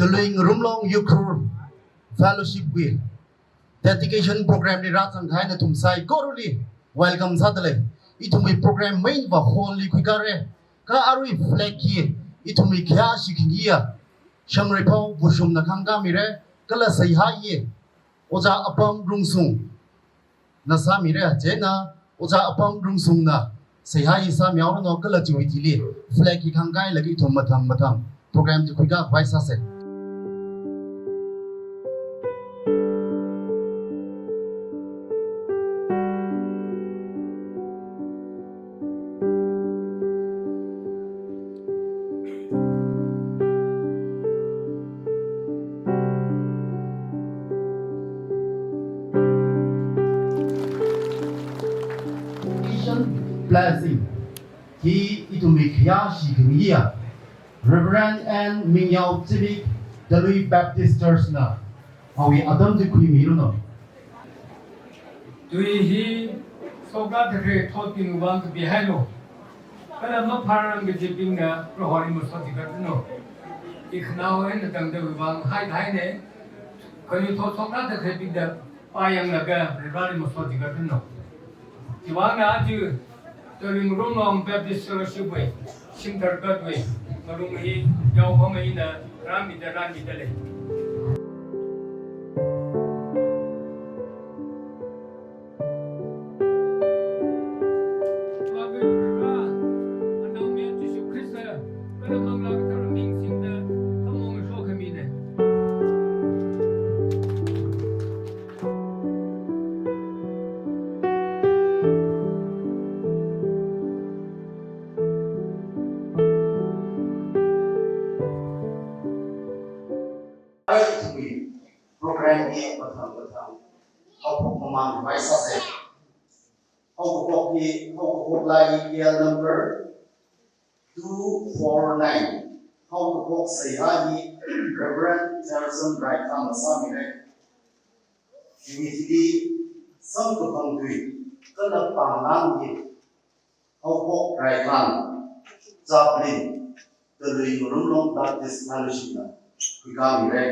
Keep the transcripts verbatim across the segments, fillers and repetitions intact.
Lui Ngarumlong Ukhrul Fellowship wui dedication program li rāzangkahai nathum saikorali welcome sādalei. Ithumwui program main va hall li khuikare. Kha arui flag hi ithumwui khayāshi khangaiya Shangreipao Vushumna khangkāmire, kala seihā hi Ojā Apam Rungsungna sāmire. Chieina Ojā Apam Rungsungna seihā hi sāmihaoranu, kala chiwui thili flag hi khangkālaga ithum mathang mathang program chi khuikā khavai sāse. Blessing hi ithumwui khayāshi khangaiya Reverend N Mingyao Zimik, Talui Baptist Church na awui atam chi khuimiranu. Tui hi shokrā thakre thotbing vang kapihailo. Kala mapharang kajibingna Proholi masot chigatranu. Ikhanao eina tangda vang hai hai ne. Khayu thot shokrā thakrebingda pāyanglaga Proholi masot chigatranu. Chiwuivang aja Talui Ngarumlong Baptist Fellowship wui shimkhur katwui ngarung hi yaokhamei eina rāmida rāmidalei. Program hi mathang mathang haophok mamān khavai sāse. Haokaphok hi, haokaphok laa hi K L number two four nine. Haokaphok seihā hi Reverend Nelson Raikhamna sāmire. Chiwui thili samkaphang tui kala pānglang hi Haophok Raikham, Chaplain, Talui Ngarumlong Baptist Fellowship na khuikāmire.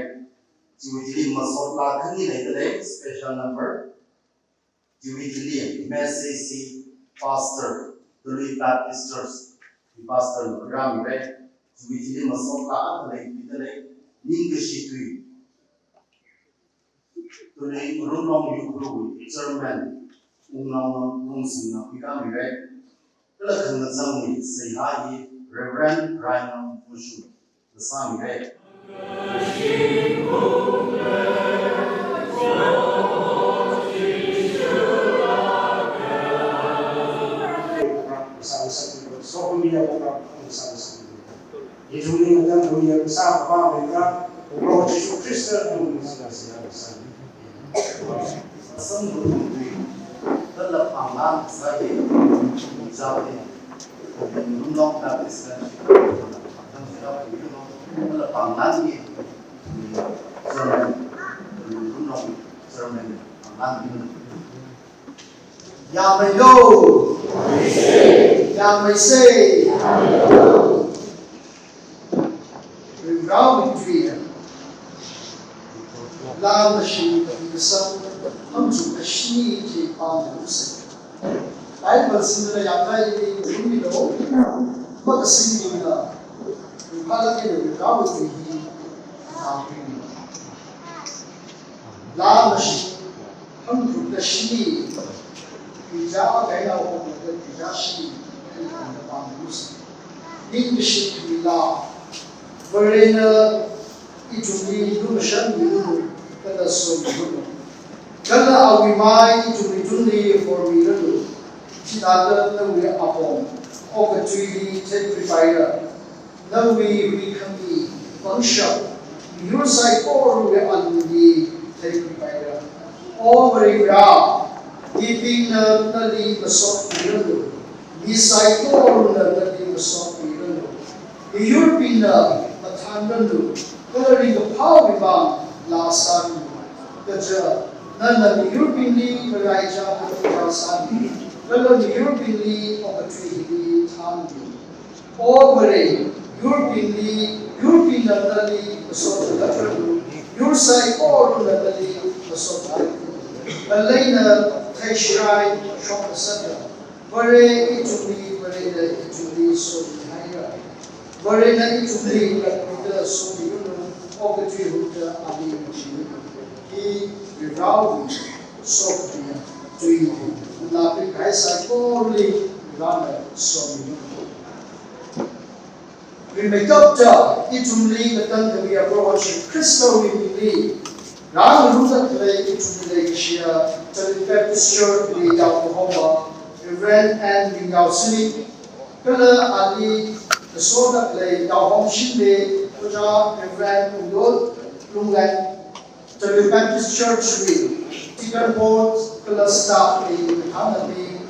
Chiwui thili masot laa khani leidalei, special number. Chiwui thili M S C C Pastor, Talui Baptist Church, Pastor na khuirāmire. Chiwui thili masot laa akha leidalei, ningkashi tui Talui Ngarumlong Ukhrul Chairman Wungnao Rungsungna khuikāmire. Kala khangachangwui seihā hi Reverend Rainam Vushumna sāmire. Ithumli ngatangkhuiya kasā Akhavā Varivara, Proho Jishu Khrista, ithumli singkasā. Samkaphang tui kala pānglang kasā hi, Ngarumlong Baptist Fellowship, kala pānglang hi, Chairman, Ngarumlong Chairman, pānglang hi. Yāmeilo. Yāmeise. Ringrao mitri. Laa mashing kasang hamchuk kashi chi pāngluise. Bible singda yāngkahai hi ringmilo. Makasingmila. Ringphālāk eina ringrao mitri hi pāngluimilo. Laa mashing hamchuk kashi, tuizā kahaina okathuiwui tuizā shi, ningkashi tuila, Varena ithumli lumashanmiranu, kala somiranu. Kala awui mai ithumwui tungli hormiranu, chithāda nawui apong okathuili theikhuipaira. Nawui huikhami pangshap miyur saikorawui alungli theikhuipaira. O Varivara, mibingna nali masotmiranu, mi saikorana nali masotmiranu. Miyurbingna mathānranu, kala ringkaphāwui vang laa sāranu. Kaja, nana miyurbingli ngaraichā kachungkha sāmi, kala miyurbingli okathui hili thānmi. O Vare, Yurbingli, yurbingna nali masot ngarākranu, yur saikorana nali masot ngarākranu. Maleina theishirai shokngasakna. Vare ithumli, Varena ithumli somihaira. Varena ithumli latluida somiranu, okathui hungda ali machiranu. Hi Varewui sokhamiya tui. Nala pingkahai saikorali Varena somiranu. Rimeitapta ithumli katang khamiya Proho Jishu Khristawui mingli, rāngarumda khalei ithumli leikashiya Chalui Baptist Church wui yaokahoma, Reverend N Ringyao Sili, kala ali kasoda khalei yaohom shimli, Ojā Reverend Ungdot Lunglen, Chalui Baptist Church wui Deacon Board kala staff li kathānabing,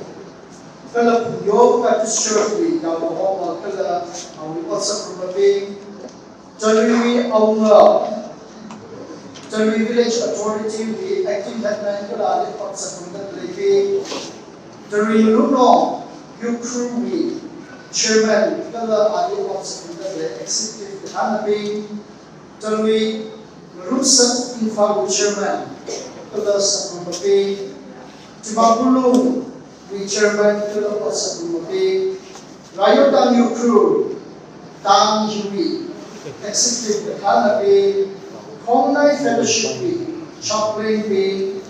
kala Phungyo Baptist Church wui yaokahoma kala awui otsak rummabing, Chalui awunga, Chalui Village Authority wui Acting Headman kala ali otsak rumda khaleibing, Chalui Ngarumnong Ukhrul wui Chairman kala ali otsak rumda khalei Executive kathānabing, Chalui Ngarumsak Imphal wui Chairman kala sakrummabing, Chimang Pulung wui Chairman kala otsak rummabing, Rayotang Ukhrul tang hiwui Executive kathānabing, Khongnai Fellowship wui Chaplain bing,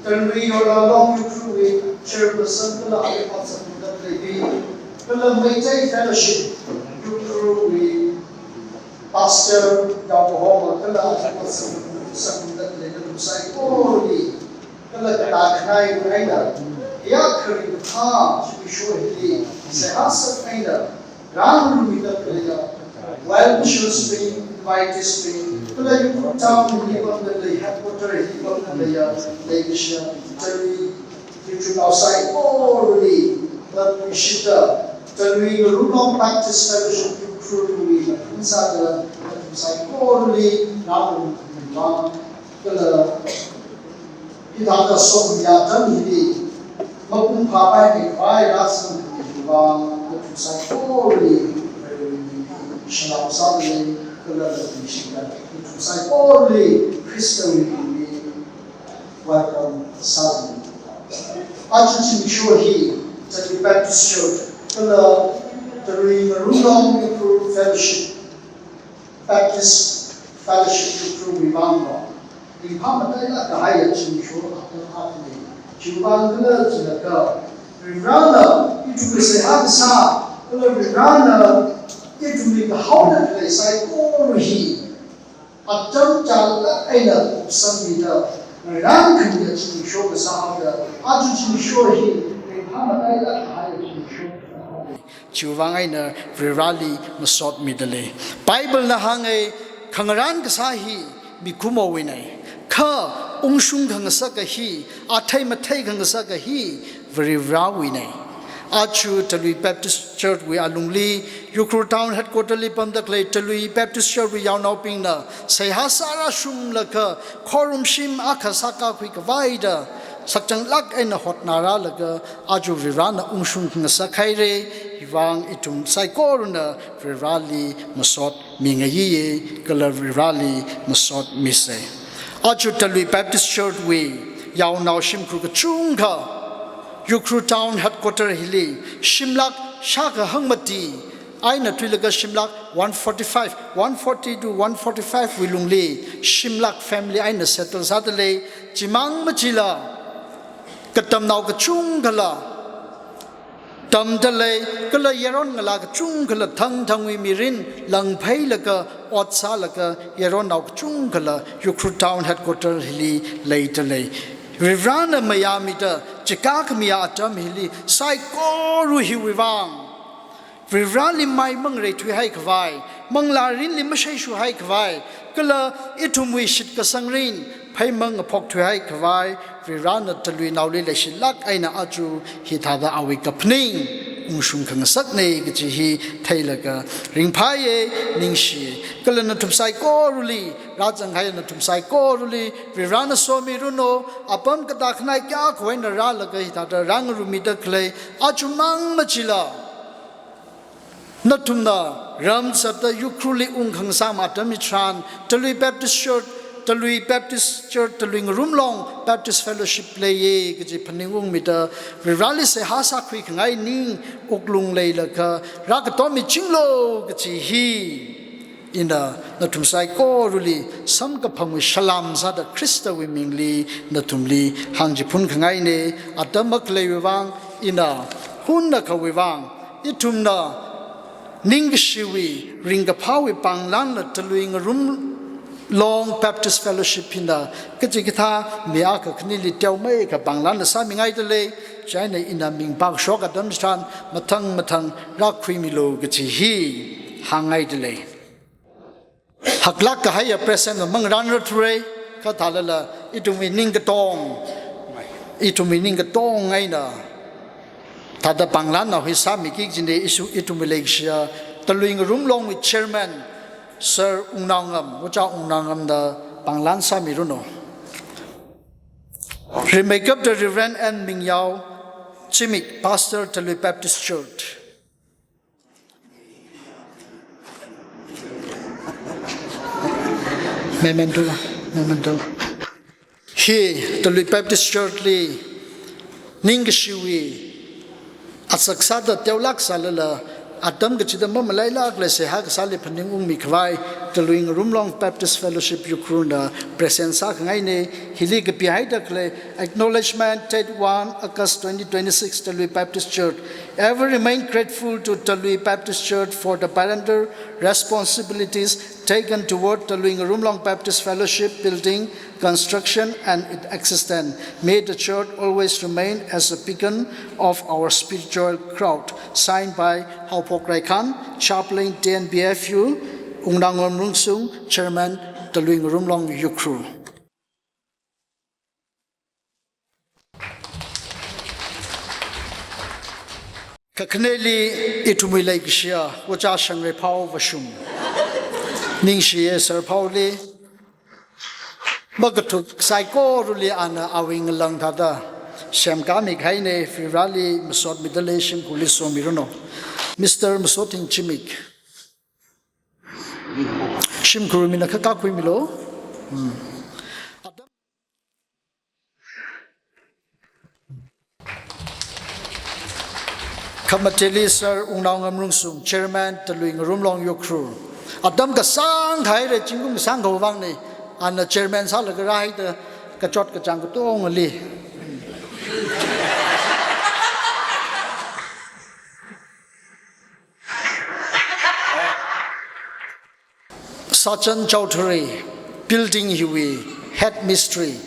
Chalui Yorlalong Ukhrul wui Chairperson kala ali otsak rumda khaleibing, kala Meitei Fellowship Ukhrul wui Pastor yaokahoma kala ali otsak rumda khalei nathum saikorali, kala katākhanai eina, ya khari kathā zimiksho hili seihā sāda eina rāngarumida khaleiya well wishers bing, invitees bing, kala Ukhrul town hili pamda khalei, headquarter hili pamda khaleiya leikashiya Chalui Ukhrulnao saikorali, latluishida, Chalui Ngarumnong Baptist Fellowship Ukhrul wui nathum sāda, nathum saikorali rāngarumda khalei vang, kala hithāda sokhamiya atam hili mapung phāpaimei khavai rāzangkhavai vang, nathum saikorali shalom sādalei, kala latluishida nathum saikorali Khristawui mingli welcome sādalei. Aja zimiksho hi Chalui Baptist Church kala Chalui Ngarumnong Ukhrul Fellowship, Baptist Fellowship Ukhrul wui vangva ringphā matailāk kahaiya zimiksho atam akhane. Khiwuivang khala jilaga, Varivarana ithumli seihā kasā, kala Varivarana ithumli kahaoda khalei saikora hi atam chālāk eina kupsangmida, ngarān khamiya zimiksho kasā haoda, aja zimiksho hi ringphā matailāk kahaiya zimiksho kasā haoda. Chiwuivang eina Varivarali masot midalei. Bible na hānga, khangarān kasā hi mikumowuina, kha ungshung khangasaka hi, athei mathei khangasaka hi Varivarawuina. Aja Chalui Baptist Church wui alungli, Ukhrul Town Headquarter li pamda khalei Chalui Baptist Church wui yaonaobingna seihā sārāshunglaga, khorumshim akha sākakhui khavaida sakchanglāk eina hotnārālaga, aja Varivarana ungshung khangasak haira. Hiwuivang ithum saikorana Varivarali masot mingaiya, kala Varivarali masot misa. Aja Chalui Baptist Church wui yaonao shimkhur kachungkha Ukhrul Town Headquarter hili shimlāk shākha hangmati eina thuilaga shimlāk one forty-five, one forty to one forty-five wui lungli shimlāk family eina settle sādalei. Chimang machila katamnao kachungkhala tamdalei, kala yaron ngalā kachungkhala thangthangwui mirin langpheilaga, ot sālaga, yaronnao kachungkhala Ukhrul Town Headquarter hili leidalei. Varivarana mayāmida chikā khamiya atam hili saikora hiwui vang, Varivarali mai mangareithuihai khavai, manglā rinli masheishuhai khavai, kala ithumwui shitkasang rin phei mangaphok thuihai khavai, Varivarana Chaluinaoli leishilāk eina aja hithāda awui kaphaning ungshung khangasakna kaji hi theilaga ringphāya, ningshiya. Kala nathum saikorali, rāzanghai nathum saikorali Varivarana somiranu. Apam katākhanai kayākha eina rālaga hithāda rāngarummida khalei, aja mang machila nathumna Ramsata Ukhrulli ungkhangasam atam hitharan, Talui Baptist Church, Talui Baptist Church, Talui Ngarumlong Baptist Fellowship leiya kaji phaningungmida, Varivarali seihā sākhuikhangai ning wuklung leilakha, rākatommichinglu kaji hi ina nathum saikorali samkaphangwui salam sāda Khristawui mingli nathumli hāngchiphunkhangaina. Atam makhaleiwui vang, ina hunnakhawui vang, ithumna ningkashiwui ringkaphāwui panglanla Talui Ngarumlong Baptist Fellowship hina kachikathā mi akha khanili teomeikha panglanla sāmingaidalei. Chieina ina ming pākashok atam hitharan mathang mathang rākhuimilu kaji hi hāngngaidalei. Haklāk kahaiya present mangaranrathurai, kha thālala ithumwui ningkatong, ithumwui ningkatong eina thāda panglanna hui sāmiki kajina. Isu ithumwui leikashiya Talui Ngarumlongwui Chairman Sir Wungnaongam, Ojā Wungnaongamna panglan sāmiranu. Rimeikapta Reverend N Mingyao Chimik, Pastor, Talui Baptist Church. Memento, memento. Hi Talui Baptist Church li ningkashiwui asak sāda teolāk sālala, atam kachida mamalailākla seihā kasāli phaningungmi khavai, Talui Ngarumlong Baptist Fellowship Ukhrulna present sākhangaina. Hili kapihaida khalei acknowledgement, date one August twenty twenty-six, Talui Baptist Church. Ever remain grateful to Talui Baptist Church for the parental responsibilities taken toward Talui Ngarumlong Baptist Fellowship building construction and its existence. May the church always remain as a beacon of our spiritual growth. Signed by Haophok Raikhan, Chaplain, T N B F U, Wungnaongam Rungsung, Chairman, Talui Ngarumlong Ukhrul. Kakhaneli ithumwui leikashiya Ojā Shangreiphao Vashum. Ningshiya Sir Phaoli. Makathuk saikorali ana awui ngalang thāda semkāmi kahaina. Varivarali masotmidalei, shimkhurli somiranu. Mister Masothing Chimik. Shimkhur mina kha kākhuimilu. Hmm. Khamateli Sir Wungnaongam Rungsung, Chairman, Talui Ngarumlong Ukhrul. Atam kasāng haira, zingkum kasāng khavangna, ana Chairman sālaga rāhaida kachot kachāng katongali. Sachan Chowdhury, building hiwui head mistri,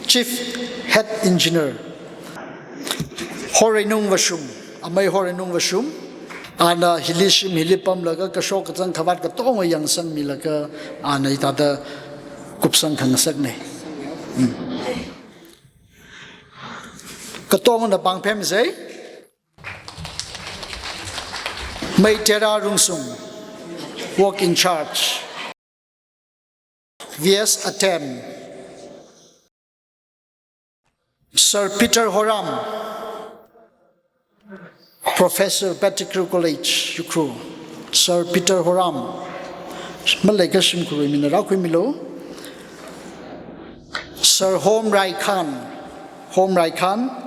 chief head engineer. Horeinung Vashum, amei Horeinung Vashum, ana hili shim hili pamlaga kashok kazang khavāt katonga yangsangmilaga ana hithāda kupsang khangasakna. Hmm. Katongana pāngphemsei. Mei Tera Rungsung, work in charge. V S Atem. Sir Peter Horam, Professor, Pettigrew College, Ukhrul. Sir Peter Horam. Maleikha shimkhurwui mina rākhuimilu. Sir Hom Raikhan. Hom Raikhan.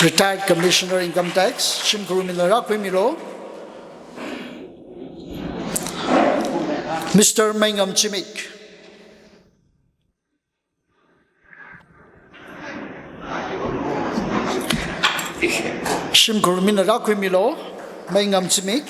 Retired Commissioner Income Tax, shimkhurwui mina rākhuimilu. Mister Meingam Chimik. Shimkhurwui mina rākhuimilu, Meingam Chimik.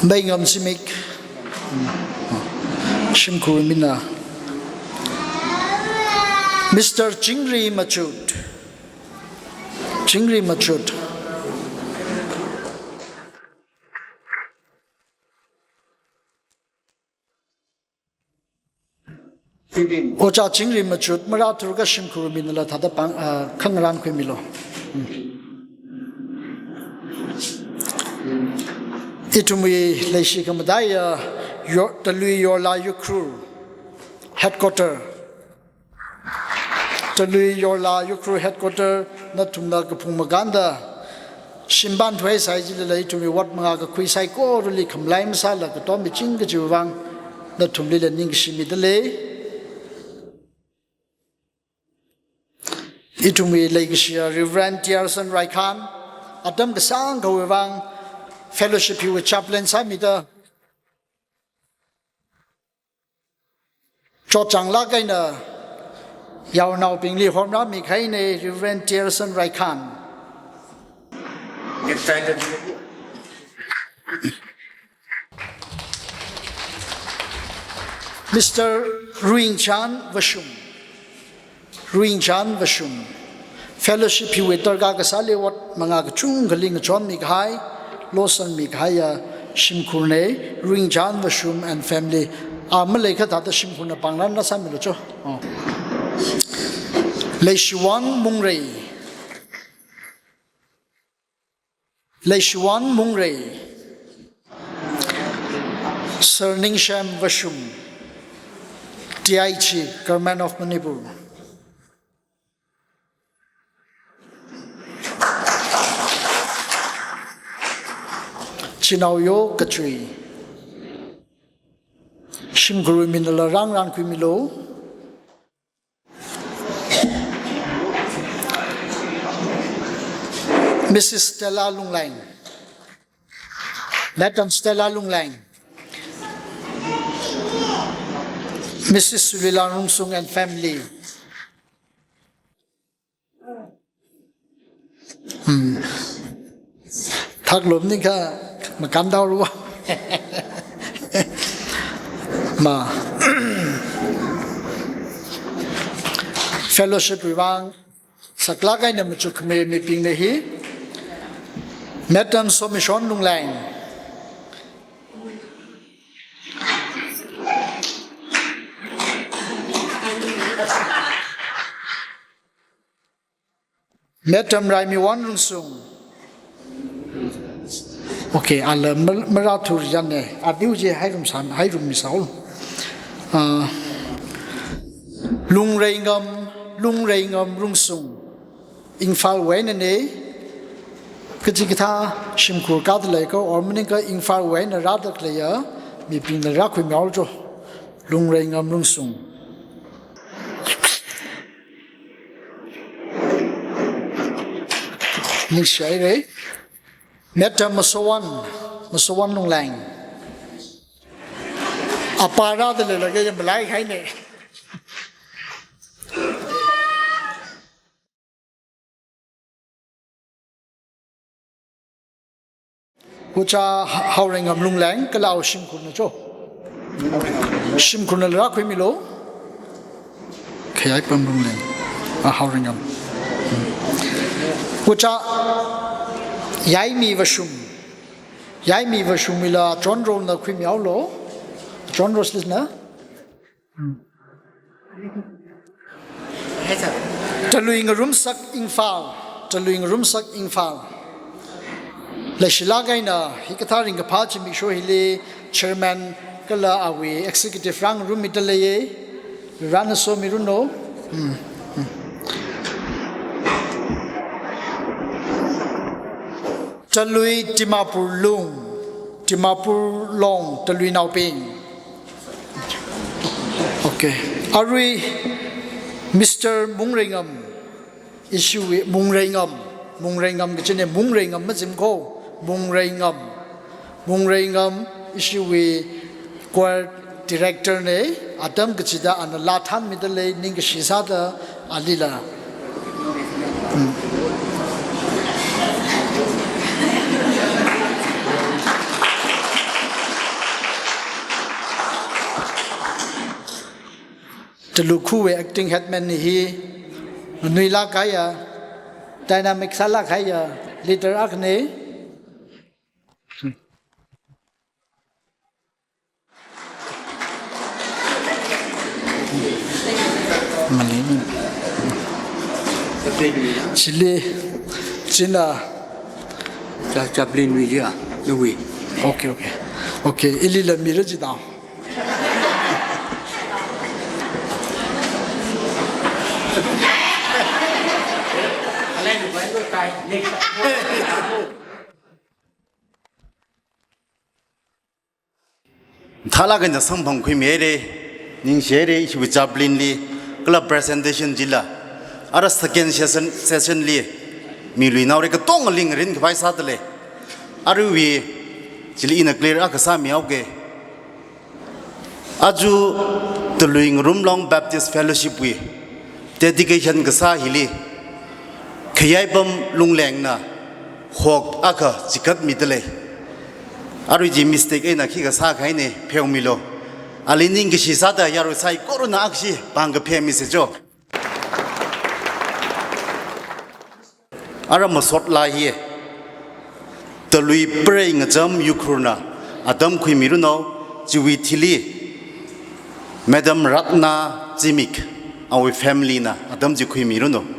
Meingam Chimik. Shimkhurwui mina. Mister Chingri Machut. Chingri Machut. Ojā Chingri Machut, marāthurkha shimkhurwui minala thāda pāng, ah, khangarān khuimilu. Hmm. Ithumwui leishi khamataiya, Yor-, Talui Yorla Ukhrul Headquarter. Talui Yorla Ukhrul Headquarter nathumna kaphung makānda shimpan thuisai jilala ithumwui ward manga kakhui saikorali khamalai masāla katom miching kajiwui vang nathumlila ningshimida lei. Ithumwui leikashiya Reverend Tierson Raikhan, atam kasāngkhawui vang fellowship hiwui chaplain sāmida chotchānglāk eina yaonaobingli hormami kahaina, Reverend Tierson Raikhan. Mister Ruingchan Vashum. Ruingchan Vashum. Fellowship hiwui darkar kasāli ward manga kachungkhali ngachonmi kahai, losanmi kahaiya shimkhurna, Ruingchan Vashum and family. A maleikha thāda shimkhurna pāngna sāmilu cho. Oh. Leishiwon Mungrei. Leishiwon Mungrei, Sir Ningshem Vashum, D I G, Government of Manipur. Chinaoyo Kachui. Shimkhurwui minala rāngarānkhuimilu. Missus Stella Lungleng. Madam Stella Lungleng. Missus Sulila Rungsung and family. Hmm. Thaklum ningkha makāndaoruwa. Ma. Fellowship wui vang saklāk eina machukkhami mibingna hi. Madam Somishon Lungleng. Madam Raimiwon Rungsung. Okay, ala mar-, marāthur yanne. Adiu je hairum san, hairum misao. Ah, Lungreingam, Lungreingam Rungsung. Imphal wui einane. Kachikathā shimkhur kāda leiko, or maningakha Imphal wui eina rāda khaleiya mibingna rākhuimihaolu cho. Lungreingam Rungsung. Ningshihaira. Madam Masowon, Masowon Lungleng. Apā rāda leilaga yamlai kahaina. Oja Haoreingam Lungleng, kala awui shimkhurna cho. Shimkhurnala rākhuimilu. Khayaipam Lungleng. Ah, Haoreingam. Hmm. Oja Yaimi Vashum. Yaimi Vashumwuila John Roll na khuimihaolu. John Roll slit na. Talui Ngarumsak Imphal, Talui Ngarumsak Imphal. Leishilāk eina hikathā ringkaphā zimiksho hili chairman kala awui executive rāngarummida leiya. Rāna somiranu. Hmm, hmm. Talui Dimapur Lung, Dimapur Long, Taluinaobing. Okay. Arui Mister Mungreingam, ishiwui Mungreingam, Mungreingam kachina, Mungreingam mazimko, Mungreingam. Mungreingam ishiwui choir director na, atam kachida ana laa thanmida lei, ningkashi sāda alila. Hmm. Talukhuwui acting headman hi, nganuilāk kahaiya, dynamic sālāk kahaiya leader akhana. Malini. Chili, china. Cha-, chaplain wui ya, wui. Okay, okay. Okay, ilila mira jida. Thalak eina samphang khuimihaira, ningshihaira, ishiwui chaplain li, kala presentation chila, ara second session, session li, miluinaora katonga ling rin khavai sāda lei. Aruiwui, chili ina clear akha sāmihaoga. Aja Talui Ngarumlong Baptist Fellowship wui dedication kasā hili, Khayaipam Lunglengna hok akha chikatmida lei. Arui chi mistake eina khikha sākahaina, pheomilu. Ali ningkashi sāda yarui saikorana akhashi pāng kapheomise cho. Ara masot laa hi, Talui Prei Ngacham Ukhrulna atam khuimiranu, chiwui thili Madam Ratna Zimik, awui family na atam chi khuimiranu.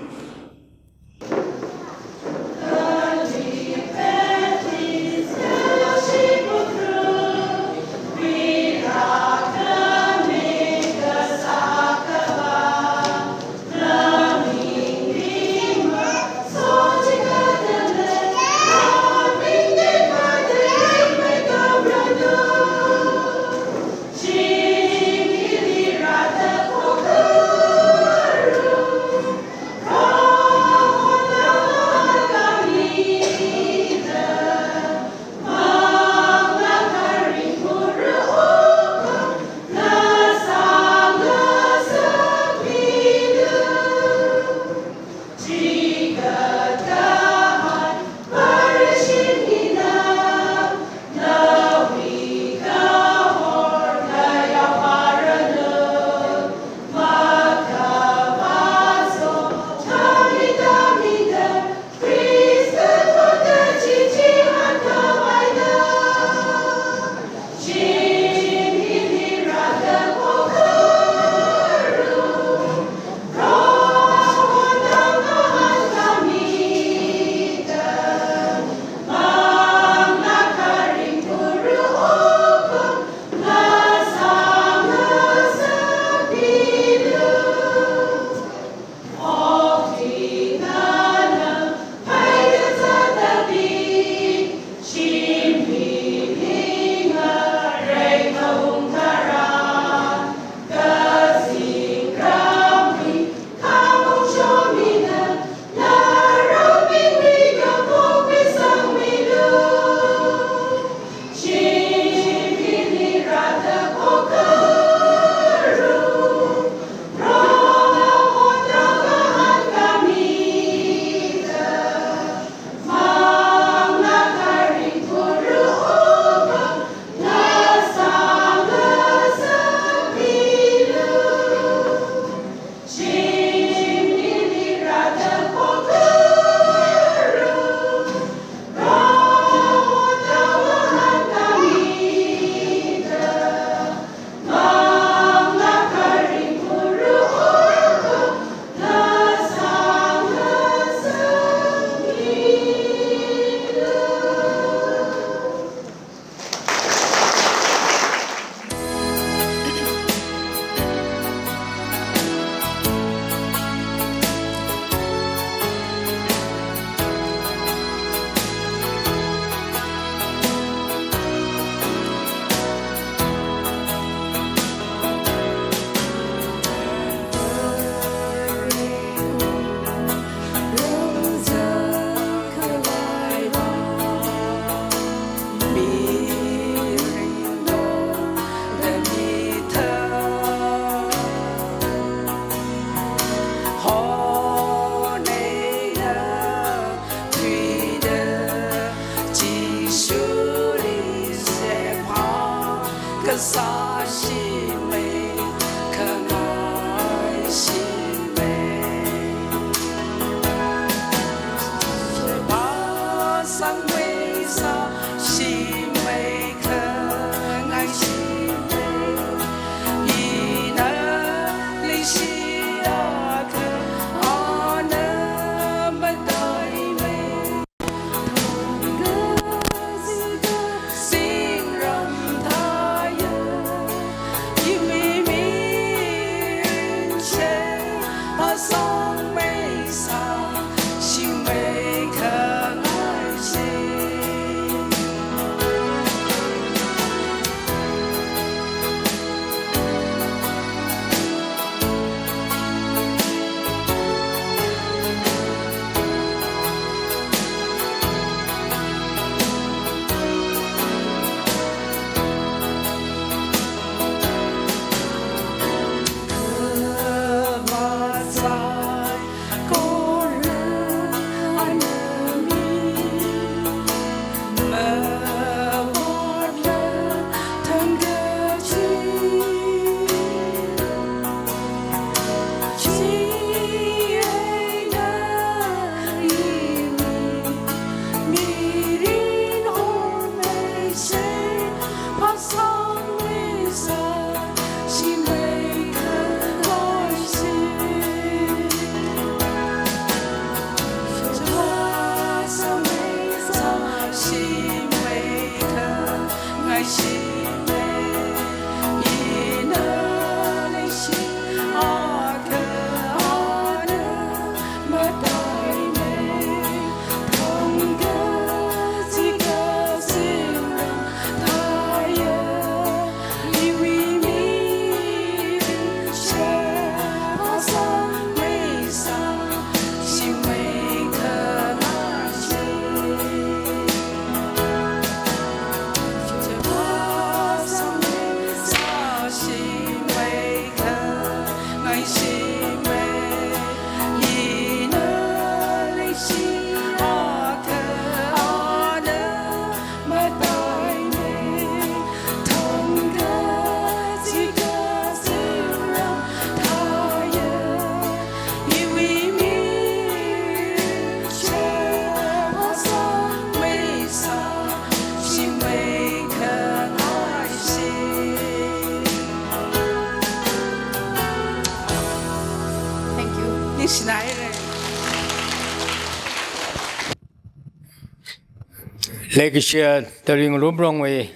Leikashiya Tawui Ngarumrongwui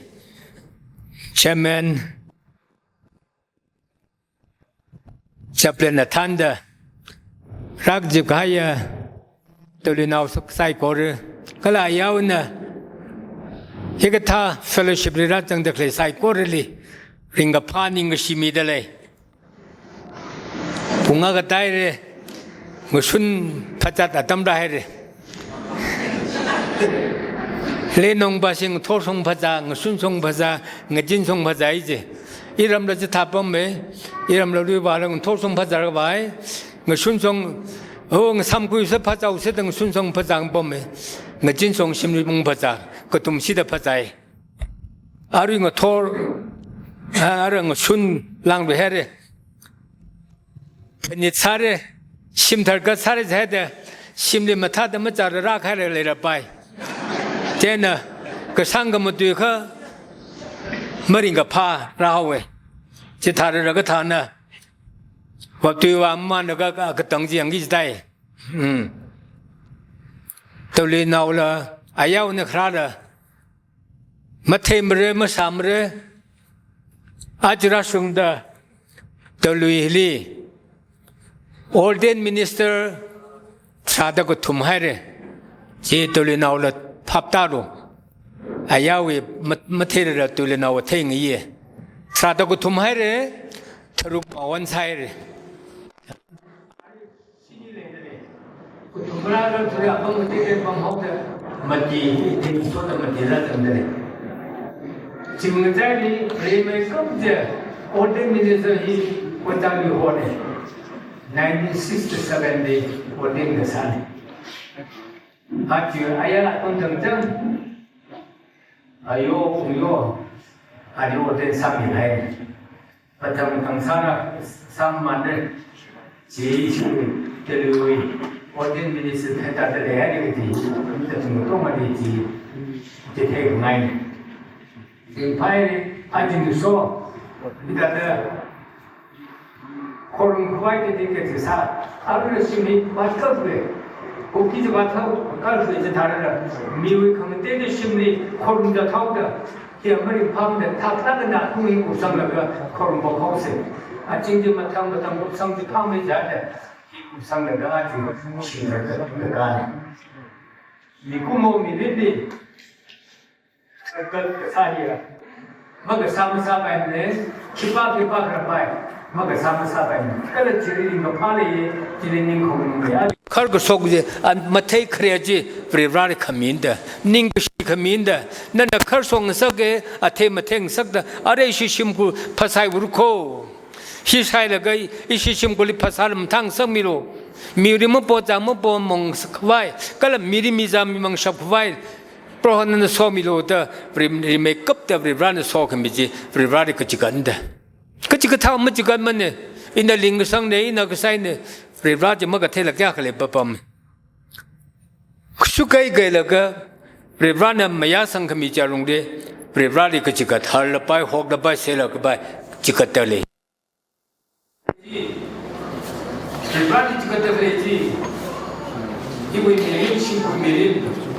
Chairman, Chaplain athānda, rākazip kahaiya Tawui nao saikora, kala yaona hikathā fellowship li rāzangda khalei saikorali ringkaphā ningkashi mida lei. Pung akha tāhaira, ngashun phazat atam rāhaira. Leinong ba sing ngathor shong phazā, ngashun shong phazā, ngazin shong phazā iji. Iramla chithā pamme, iramla luiva la ngathor shong phazā khavai, ngashun shong, oh, ngasam kuisa phazā usa da ngashun shong phazā pamme, ngazin shong shimli pung phazā, kathum shida phazāi. Arui ngathor, a, arui ngashun langluihaira. Phanit sāra, shim tharkat sāra jihaida, shimli mathāda machāra rākhaira leirapai. Chieina, kasāng kamatui kha, maringkaphā rāhaowa. Chithāra rākathāna, vātui vāmana ka, ka, katang chi yangki jitai. Hmm. Tawui naola, ayaona kharāla, matheimara, masāmara, aja rāshungda, Tawuili ordained minister tharāda kathum haira. Chi Tawui naola phaptālu. Ayawui mat-, matheirara Tawui naowa theingayi. Tharāda kathum haira, tharuk mawan sāhaira. Kathum rāzang tharā apam mati apam haoda mati, ithum soda mati rāzangda lei. Chingmajali rimeikapta ordained minister hi Kotali hona. Nineteen sixty-seven li ordain kasāna. Aja aya aton thangchang. Ayo, ayo. Ayo ordain sāmihai. Pathang thang sāra, sāmana, chi chi, Tawui ordained minister thāda leihaira kaji, mita chungtong mati chi, chitheingaina. Chingphai, ajin so, mita da, khorum khavai tadi kaji sā, arui shimli vātkalui, Kuki chi vātkalui chithāra, miwui khangatei shimli khorum da thaoda, hi maringphāmada thāklāk eina athum hi kupsanglaga khorum vāhaosa. Aching chi mathang mathang kupsang chi phāmei jihaida, hi kupsanglaga aja shimlaga kāna. Mikumo mirinli, ka, kasā hiya. Makasā masāpaimana, khipā khipā kharāpai, makasā masāpaimana. Kala chili ringkaphā lei, chili ningkhong lei. Kharkashok chi, a, mathei khare chi, Varivarali khamina da, ningkashi khamina da, nana kharshok ngasaka, athei mathei ngasakta, arui ishi shimkhur phasāhaora ko. Hi shailaga ishi shimkhurli phasā lam thang sangmilu. Miri mapo zā mapo mang khavai, kala miri mi zā mi mangshap khavai, Prohona nana somilu da, rim-, rimeikapta Varivarana sokhami chi, Varivarali kachikatna da. Kachikathā machikatmana, ina lingkasangna, ina kasaina, Varivara chi makatheila kayākha leipapam. Shukai kailaga, Varivarana mayāsang khami chi alungli, Varivarali kachikat, harlapai, hoklapai, seilapai, chikatda lei. Varivarali chikatda lei chi, iwui mirin, shimkhur mirin,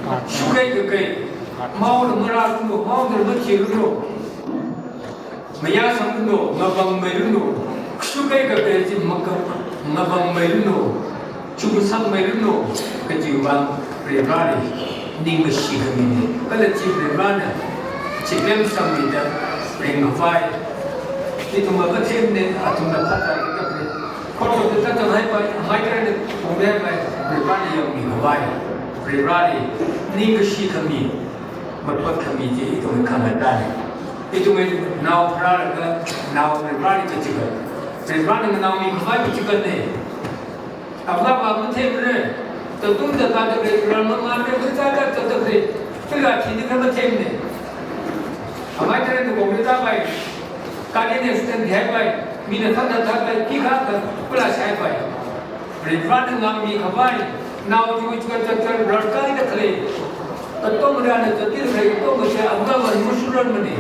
shukai kakai, maola marāranu, maola mathiranu. Mayāsanglu, ngavangmeilu, shukai kakai chi maka-, ngavangmeilu, chungsangmeilu, kajiwui vang Varivarali ningkashi khamina, kala chi Varivarana chipemsangmida ringkhavai. Ithumva kathemna, athumna phātā kathemna. Khorumda tātāhaipai, amai tharanli phongdaipai, Varivarana yangmi khavai. Varivarali ningkashi khami, maphot khami chi ithum khangatāna. Ithumwui nao pharālaga, nao Varivarali kachikat. Varivarana nganaomi khavai kachikatna. Avāva matheimara, tatungda tāda khalei, rāmamāra, kachāda tāda khalei, kala thida kha matheimana. Amai tharanli khorumda tāpai, gari accident haipai, mina thāda thāpai, khikha kha kula shaipai. Varivarana ngami khavai, nao chi chi kacha cha rarkaida khalei. Atongarāna zatida khalei, atonga chi avāva mashurarmana.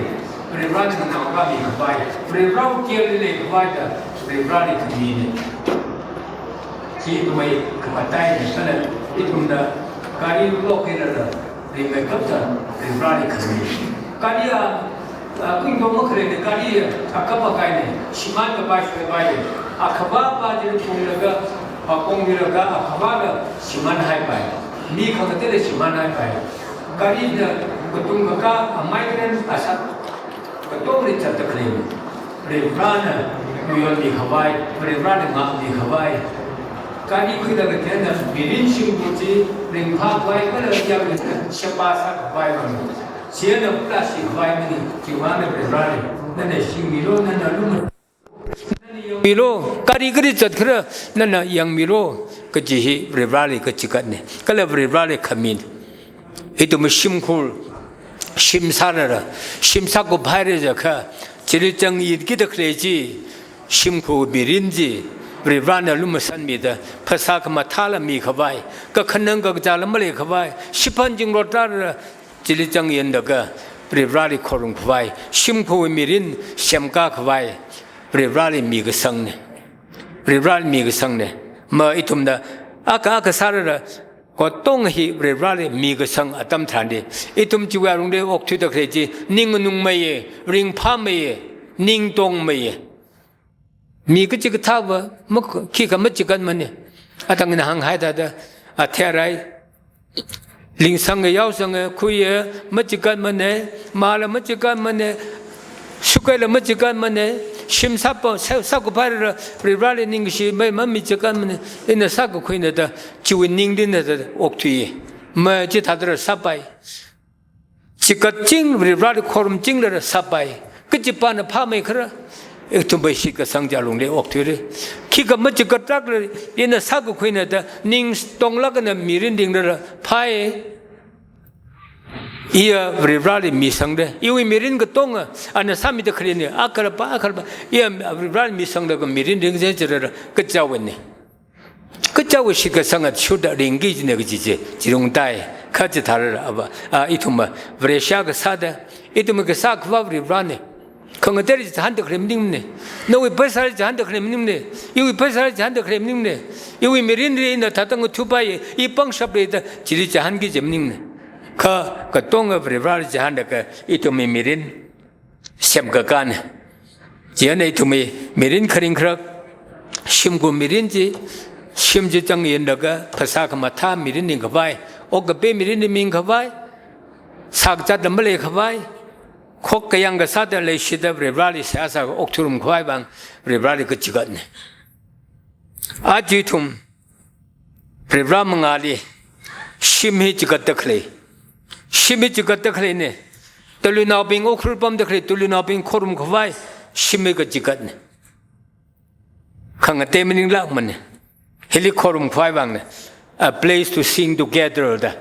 Varivarana nganao ngami khavai, Varivarawui care li lei khavai da, Varivarali khamina. Chi ithumwui khamataina, kala ithumna gari lokhairada, Ringmeikapta Varivarali khami. Kali a, a, kungdong makhalei ni kali a, akapa kahaina, shimān kapai shoi pai. Akhava pa chi phunglaga, apong milaga, akhavana shimānhai pai. Mi khangateila shimānhai pai. Kalina katung kakā, a migrant asā, katongli zatda khalei. Varivarana nuyon mikhavai, Varivarana ngak mikhavai. Kali khuida kathāna mirin shimkhur chi ringphākhavai kala yangli sheba sākhavai mang. Chieina pula shikhavai mani, chiwuivang Varivarali, nana shingmilu, nana lum, nana yangmilu, kali kali zatkhala, nana yangmilu, kaji hi Varivarali kachigatna. Kala Varivarali khamin. Ithum shimkhur, shim sālala, shim sākuphaira jiakha, chili chang yitkida khalei chi, shimkhur mirin chi, Varivarana lumashanmida, phasā khamathāla mikhavai, kakhanang kakazāla maleikhavai, shiphan zingrot rālala, chili chang yinlaga, Varivarali khorumkhavai, shimkhur mirin semkakhavai, Varivarali mikasangna. Varivarali mikasangna. Ma ithumna, akha akha sālala, katong hi Varivarali mikasang atam tharanli, ithum chiwui alungli okthuida khalei chi, ning nganungmeiya, ringphāmeiya, ning tongmeiya. Mi kachikathāva, mak-, khikha machigatmana. Atang ina hānghai thāda, atherai. Lingsanga yaosanga, khuiya machigatmana, māla machigatmana, sukaila machigatmana, shim sāpa, sā, sākuphailala, Varivarali ningkashi mei mamichigatmana, ina sākakhuina da, chiwui ningdina da okthui. Ma chithādala sāpai. Chigatching, Varivarali khorumchinglala sāpai. Kachipāna phāmeikhala, ithumwui shitkasang chi alungli okthuira. Khikha machigatlaklala, ina sākakhuina da, ning tonglāk eina mirin ringlala phāya. Iya Varivarali misangra, iwui mirin katonga, ana sāmida khaleina, akhala pa, akhala pa, iya Varivarali misanglaga mirin ringzei chilala, kachāwuina. Kachāwui shitkasanga shurda ringki kajina kaji chi, chirungtai, kha chithālala ava, a, ithumva, Vareshi kasāda, ithumwui kasā Akhava Varivarana. Khangateili chihānda khalei maningmana. Nawui pheisāli chihānda khalei maningmana. Iwui pheisāli chihānda khalei maningmana. Iwui mirinli ina thāda ngathupaiya, i pangshapra da, chili chihānki kaji maningmana. Kha, katonga Varivarali chihānlaga, ithumwui mirin semkakāna. Chieina ithumwui mirin kharing kharak, shimkhur mirin chi, shim chi chang yinlaga, phasā khamathā mirin ringkhavai, okkapi mirin ringkhavai, sākazatla maleikhavai, khokkayāng kasāda leishida Varivarali seihā sā okthurumkhavai vang, Varivarali kachigatna. Aja ithum, Varivara mangāli, shim hi chigatda khalei. Shim hi chigatda khaleina. Tulinaobing Ukhrul pamda khalei, tulinaobing khorumkhavai, shim hi kachigatna. Khangatei maninglākmana. Hili khorumkhavai vangna. A place to sing together da.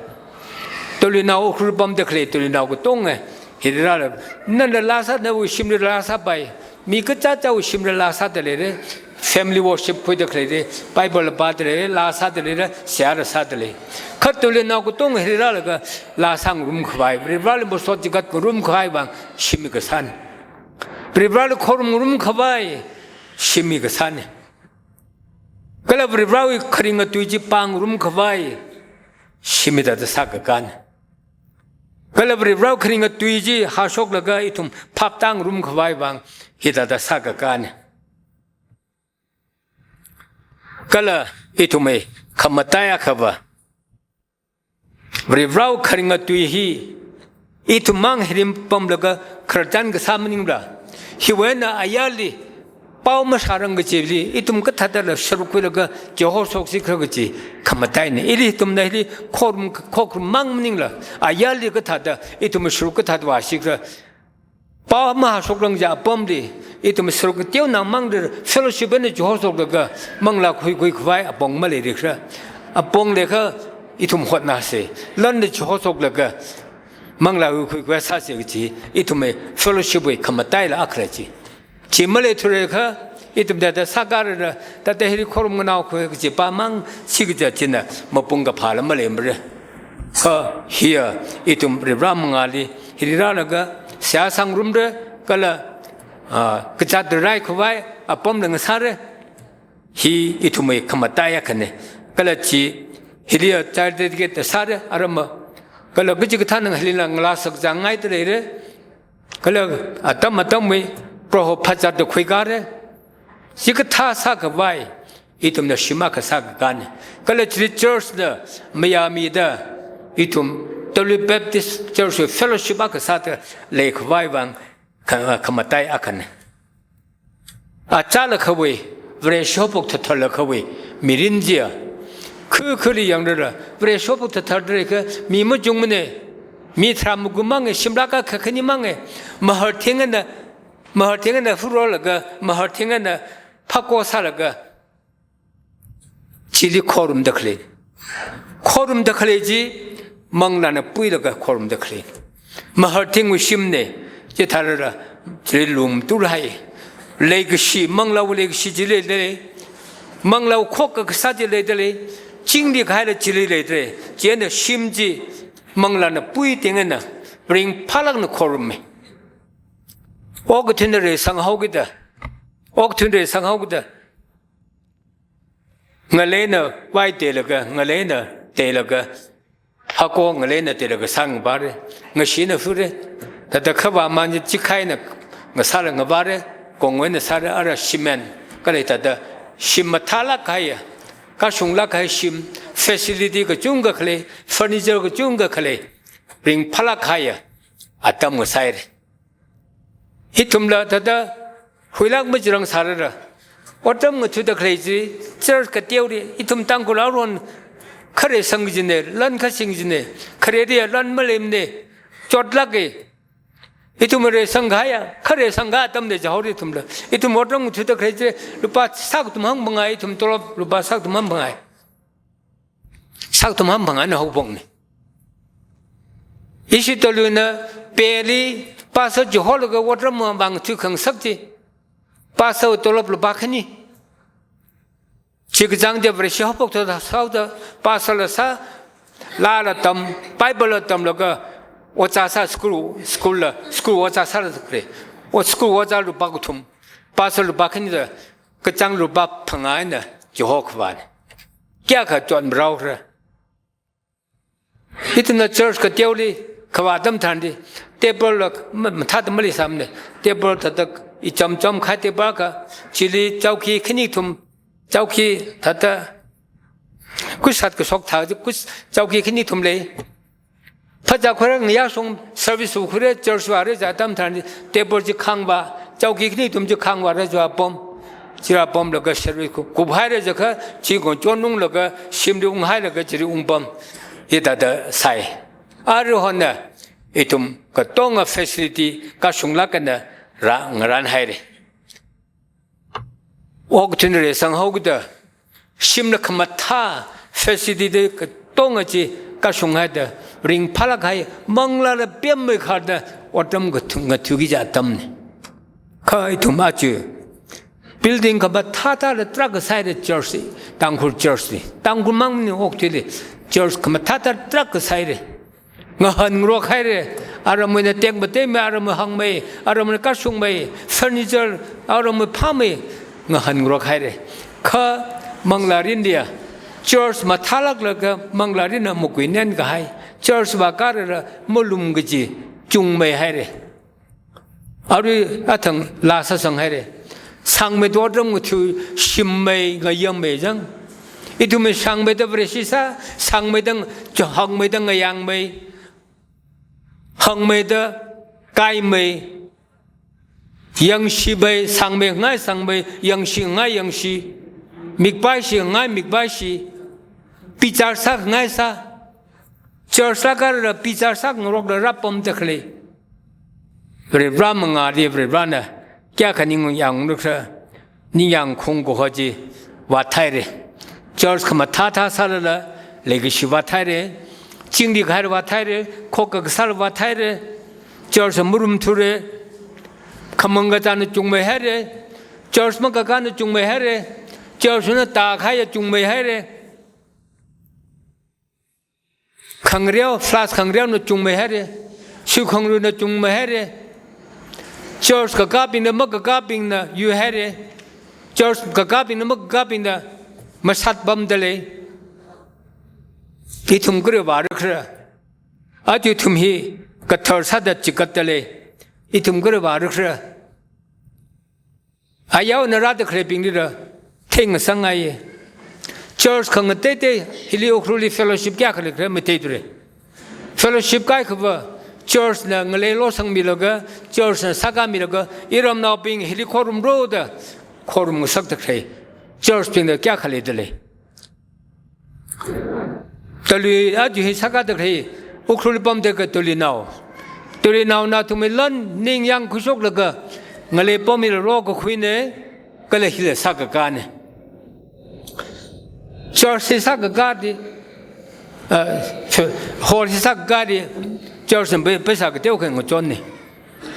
Tulinao Ukhrul pamda khalei, tulinao katonga, hili rālaga, nana laa sā, nawui shimli laa sāpai. Mi kachichāwui shimli laa sāda leira, family worship khuida khaleira, Bible pāda leira, laa sāda leira, seihāla sāda lei. Kha tulinao katonga hili rālaga, laa sāngarumkhavai, Varivarali masot chigatngarumkhavai vang, shim hi kasāna. Varivarali khorumngarumkhavai, shim hi kasāna. Kala Varivarawui kharinga tui chi pāngarumkhavai, shim hithāda sākakāna. Kala Varivarawui kharinga tui chi hāshoklaga ithum phaptāngarumkhavai vang, hithāda sākakāna. Kala ithumwui khamataiya akhava, Varivarawui kharinga tui hi, ithummang hirim pamlaga khararchan kasā maningla, hiwui eina ayarli pao mashārang kachili, ithum kathāda la sharuk khuilaga chihoshoksikhala kaji khamataina. Ili ithumna hili khorum, khokharummang maningla, ayarli kathāda, ithum sharuk kathāda vāsikhala, pao mahāshokrang kaji apamli, ithum sharuk kateonao mangda fellowship eina chihoshoklaga, manglā khuikhuikhavai apong maleirikhala. Apong leikha ithum hotnāsa, lanli chihoshoklaga, manglā khuikhuikhavai sāsa kaji, ithumwui fellowship wui khamataila akhala chi. Chi maleithuakha, ithum thāda sākharada, thāda hili khorumnganāokhui kaji pamang, chikaja china mapung kaphāla maleimara. Kha, hiya, ithum Varivara mangāli, hili rālaga, seihā sāngarumra, kala, ah, kazāt raikhavai apamla ngasāra. Hi ithumwui khamataiya akhana. Kala chi, hiliya child dedicate sāra, aramma, Kala kachikathāna ngalila ngalā sakzangngaida leira. Kala atam atamwui Proho phazatda khuikara. Chikathā sākhavai ithumna shim akha sākakāna. Kala chili church na mayāmida ithum Talui Baptist Church wui fellowship akha sāda leikhavai vang kha-, khamatai akhana. Achālakhawui, Vareshi haophok thatharlakhawui mirin chiya, khu khuli yangrala, Vareshi haophok thathardalei kha mi machungmana, mi tharā magu manga, shimlāk akha khani manga, maharthingana, maharthingana hurolaga, maharthingana phako sālaga, chili khorumda khalei. Khorumda khalei chi manglāna puilaga khorumda khalei. Maharthingwui shimna, chithālala chili lumturhai. Leikashi, manglāwui leikashi chili leidalei. Manglāwui khokkha kasā chili leidalei. Chingri kahaila chili leidalei. Chieina shim chi manglāna puitingana ringphālākna khorummei. Okathuina reisang haokida, okathuina reisang haokida, ngaleina vai teilaga, ngaleina teilaga, hako ngaleina teilaga sāngavāra, ngashina hura. Thāda khavā man chi chikhaina ngasāla ngavāra, kongwuina sāra, ara cement, kala thāda shim mathālāk kahaiya, kashunglāk kahai shim, facility kachungkha khalei, furniture kachungkha khalei, ringphālāk kahaiya atam ngasāhaira. Ithumla thāda huilāk machirangrang sārara. Otram ngathuda khalei chi, church kateoli, ithum Tangkhul aruihon kha reisang kajina, lan kha sing kajina, khareli lan maleimana, chotlāka. Ithum reisang kahaiya, kha reisang kahai atamna jihaora ithumla. Ithum otram ngathuda khalei chi, lupā sākathum hangphangā, ithum tolop lupā sākathum hangphangā. Sākathum hangphangāna haophokna. Ishi Taluina peli pastor chiholaga otram vang tui khangasak chi, pastor tolop lupā khani. Chikachāng chi Vareshi haophok thathar sāhaoda, pastor la sā, laala tam, Bible la tamlaga, ojā sā school, school la, school ojā sālaga khalei. O school ojā lupā kathum, pastor lupā khani da, kachāng lupā phangā eina chihokhavāna. Kayākha chotmarāhaora. Ithumna church kateoli kavā atam tharanli, table la ma-, mathāda maleisāmana. Table thāda icham cham kahai table akha, chili chowki khani kathum, chowki thāda kushat kashok thā chi, kus-, chowki khani kathum lei. Phazā khuira ngayā shong service khuira church vāra jiakha atam tharanli table chi khāngvā, chowki khani kathum chi khāngvāra jiakha pam. Chila pamlaga service ku-, kuphaira jiakha, chi kong chonunglaga, shimli unghailaga, chili ungpam. Hithāda sāi. Aruihonda, ithum katonga facility kashunglāk eina rā ngaranhaira. Okathuina reisang haokida, shimla khamathā facility katonga chi kashunghaida, ringphālāk kahai, manglāla pemmei kharda, otram ngathu-, ngathuki kaji atamna. Kha ithum aja building khamathāthāla tarākha sāhaira church, Tangkhul church li. Tangkhul mangmana okathuili church khamathāthā tarākha sāhaira. Ngahānngarok haira, aramwuina tekmateimei, aramwui hāngmei, aramwuina kashungmei, furniture, aramwui phāmei, ngahānngarok haira. Kha manglārinliya, church mathālāklaga manglārinna makuinen kahai, church vākārala malum kaji chungmei haira. Arui athang laa sāsang haira. Sangmeida otram ngathui shimmei ngayammei jang. Ithumwui sangmeida Vareshi sā, sangmeida, hangmeida ngayangmei, hangmeida kaimei, yangshimei, sangmei ngai sangmei, yangshi ngai yangshi, mikpaishi ngai mikpaishi, bichar sāngai sā, church lākārala bichar sāngarokla rāpamda khalei. Varivarā mangāli Varivarāna kayākha ningyāng nukra, ningyāng khung kaho chi vāthaira. Church khamathāthā sālala, leikashi vāthaira. Chingri kahaila vāthaira, khokkha kasāla vāthaira. Church marumthura, khamang kazāna chungmei haira. Church makakāna chungmei haira. Church na tākahaiya chungmei haira. Khangareo, flask khangareona chungmei haira, sui khangruina chungmei haira. Church kakābingna makakābingna yuihaira. Church kakābingna makakābingna mashat pamda lei. Ithum kare vārakra. Aja ithum hi kathar sāda chigatda lei. Ithum kharā vāra kharā. Ayaona rāda khaleibinglila theingasakngaiya. Church khangateitei hili Ukhrulli fellowship kayākha leikhala matheithura. Fellowship kaikhava church na ngaleilo sangmilaga, church na sākāmilaga, iramnaobing hili khorumra da khorumngasakda khalei church bingla kayākha leida lei. Talui aja hi sākāda khalei, Ukhrulli pamda khalei Taluinao. Taluinao nathumwui lan ningyāng khuishoklaga, ngalei pammilu kakhuina, kala hila sākakāna. Church hi sākakāda, ah, hall hi sākakāda, church na pei-, paisa kateokha ngachonna.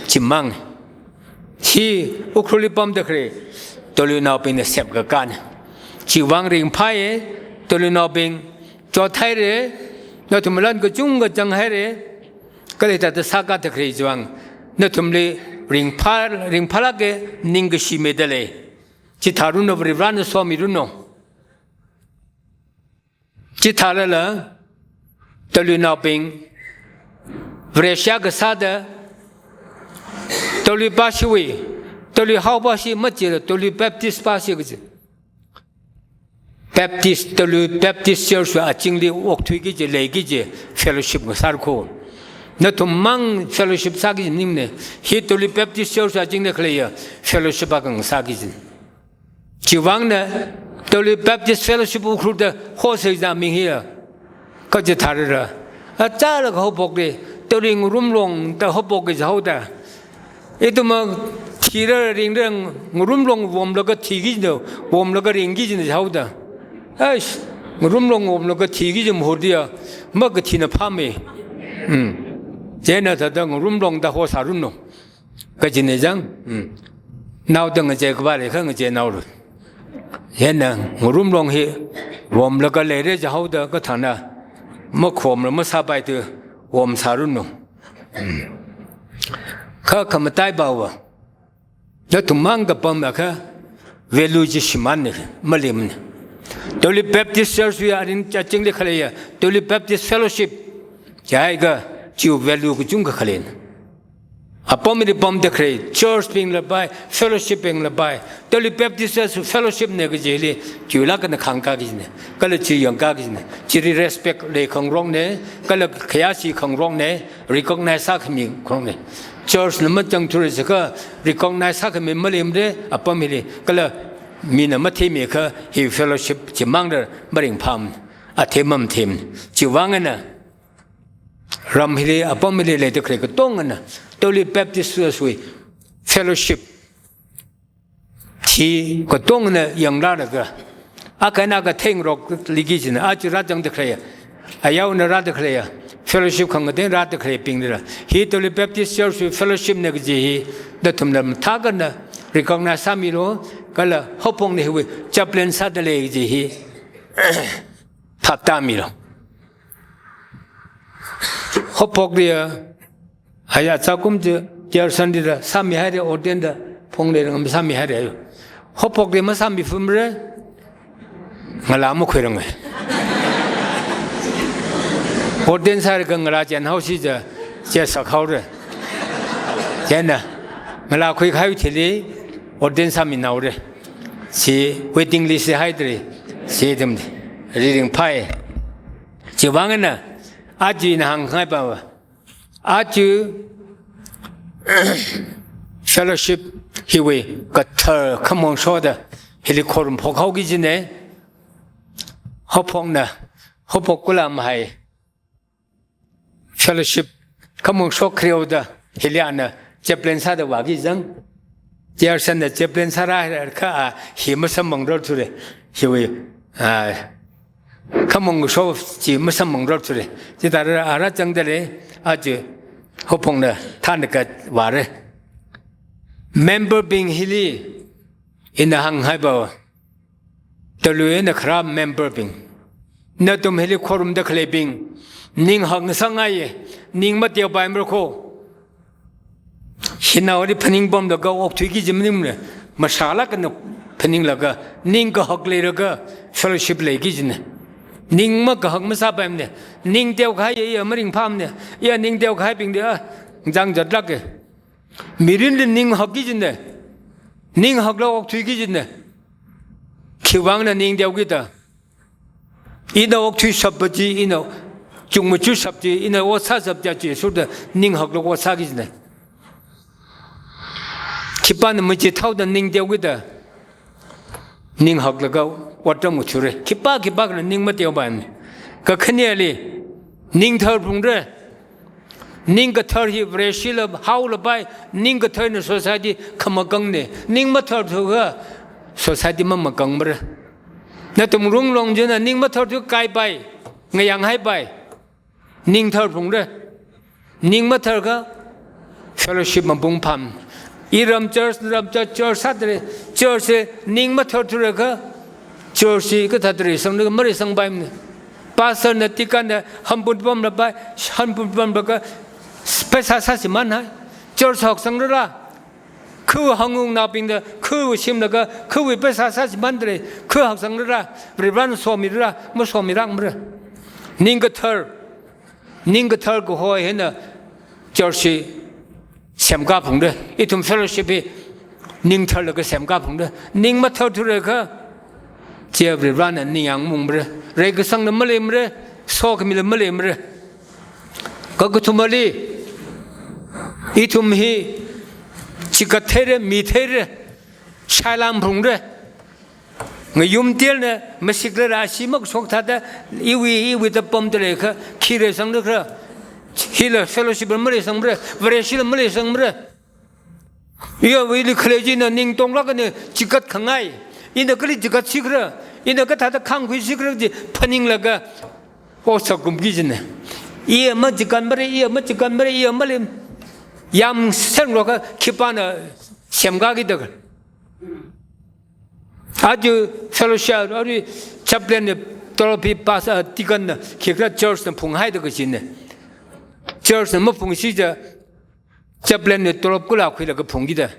Chimang. Hi Ukhrulli pamda khalei Taluinaobingna semkakāna. Chiwui vang ringphāya, Taluinaobing chothaira, nathumwui lan kachungkha zanghaira, kala hithāda sākāda khalei chiwui vang nathumli ringphā, ringphālāka, ningkashi mida lei. Chithāranu, Varivarana somiranu. Chithālala, Taluinaobing, Vareshi kasāda, Talui pāshiwui, Talui haopāshi machila, Talui Baptist pāshi kaji. Baptist, Talui Baptist Church wui azingli okthuiki kaji, leiki kaji, fellowship ngasāra kho. Nathum mang fellowship sāki kaji maningmana, hi Talui Baptist Church wui azingli khaleiya, fellowship akha ngasāki kaji. Chiwui vangna, Talui Baptist Fellowship Ukhrul da hosai da ming hiya. Kha chithārala, achālakha haophokra, Talui Ngarumlong da haophokki jihaoda. Ithumva thira ringra, Ngarumlong vomlaga thiki kajina, vomlaga ringki kajina jihaoda. Aish, Ngarumlong vomlaga thiki kaji mahutliya, makathina phāmei. Hmm. Chieina thāda Ngarumlong da hosāranu. Kajina chang, hmm. Naoda ngachei khavā leikha ngachei naora. Chieina Ngarumlong hi vomlaga leira jihaoda kathāna, makhomla masāpaithu vomsāranu. Hmm. Kha khamataipava, nathum mang kapam akha value chi shimānna, maleimana. Talui Baptist Church wui aring azingli khaleiya, Talui Baptist Fellowship, chiakha chiwui value kachungkha khaleina. Apamli pamda khalei church bingla pai, fellowship bingla pai, Talui Baptist Church fellowship na kajili, chiwuilākna khāngkāki kajina, kala chi yangkāki kajina, chili respect leikhangarokna, kala khayāshi khangarokna, recognize sākhami khangarokna. Church na mazangthura jiakha recognize sākhami maleimara, apam hili, kala mina matheimeikha hi fellowship chimangla maringphāmana, athei mamatheimana. Chiwui vang eina, ram hili, apam hili leida khalei katongana, Talui Baptist Church wui fellowship chi katongana yanglālaga, akha eina akha theingarokluiki kajina, aja rāzangda khaleiya, ayaona rāda khaleiya, fellowship khangatei rāda khaleibinglila, hi Talui Baptist Church wui fellowship na kaji hi, nathumla mathākana recognize sāmilu, kala haophokna hiwui chaplain sāda lei kaji hi phaptāmilu. Haophokliya, aya chakum chi, Gerson lila sāmihaira, ordain da, phongli ngam sāmihaira. Haophokli masāmifumra, ngalā makhuiranga. Ordain sālaga ngalā chānhaosi ja, chāsakhaora. Chieina, ngalā khuikahai thili, ordain sāminaora. Chi waiting list haida lei, chi ithum ringphāya. Chiwui vang eina, aja ina hāngkhangaipava, aja fellowship hiwui kathar khamong shoda hili khorumphok haoki kajina, haophokna, haophok kula mahai, fellowship khamong shok khareo da, hili ana chaplain sāda vāki kajina. Gerson na chaplain sārākha a hi masamphangrarthura. Hiwui, a, khamong shok chi masamphangrarthura. Chithāda a rāzangda lei, aja haophokna thānda kavāra. Member bing hili ina hānghaiva, Talui eina kharā member bing, nathum hili khorumda khaleibing, ning hakngasakngaiya, ning mateopaimara kho. Hinaoli phaning pamlaga okthuiki kaji maningmana, mashālākna phaninglaga, ning kahak leilaga, fellowship leiki kajina. Ning makahak masāpaimane. Ning teokahai iya maringphāmane. Iya ning teokahaibingli a, zangzatlāke. Mirinli ning hakki jine. Ning haklaga okthuiki jine. Khiwuivangna ning teokida? Ina okthuishappa chi, ina chungmachashap chi, ina ot sāshap chi, chi shuda ning haklaga ot sāki jine. Khipāna machithaoda ning teokida? Ning haklaga otram ngathura. Khipā khipākhana ning mateopaimane. Kakhaneli, ning tharphungra. Ning kathar hi Vareshila haolapai, ning katharna society khamakangna. Ning matharthuakha society mamakangmara. Nathum runglong china ning matharthu kaipai, ngayanghaipai. Ning tharphungra. Ning matharkha fellowship mapung phāmana. Iram church, ram church, church sāda lei, church hi ning matharthurakha, church hi kathāda reisangda, mareisangpaimane. Pastor na, deacon na hanput pamlapai, hanput pamlaga, pheisā sāshimānhai. Church haksangrara. Khu hangung nabingda, khu shimlaga, khu pheisā sāshimānda lei, khu haksangrara, Varena somirara, masomirangmara. Ning kathar, ning kathar kaho hina church hi semkaphungra. Ithum fellowship hi ning tharlaga semkaphungra. Ning matharthurakha, chi Varena ningyāng maungmara. Reikasangla maleimara, sokhamila maleimara. Kakathumali, ithum hi chikat theira, mi theira, shailam phungra. Ngayum telna masikrara, ashi makashok thāda, iwui, iwui da pamda leiakha, khi reisangda khara? Hila fellowship la mareisangmara, Vareshila mareisangmara. Iyawuili khalei china ning tonglākana chikat khangai. Ina kali chikat sikra, ina kathāda khangkhui sikra chi phaninglaga, o, sakumki jine. Iya machikanmara, iya machikanmara, iya malei. Yamsenglaga khipāna semkaki da. Aja fellowship, aja chaplain na tolop hi pastor, deacon na, khikhala church na phunghaida kajine. Church na maphungsi chiakha, chaplain na tolop kala khuilaga phungki da.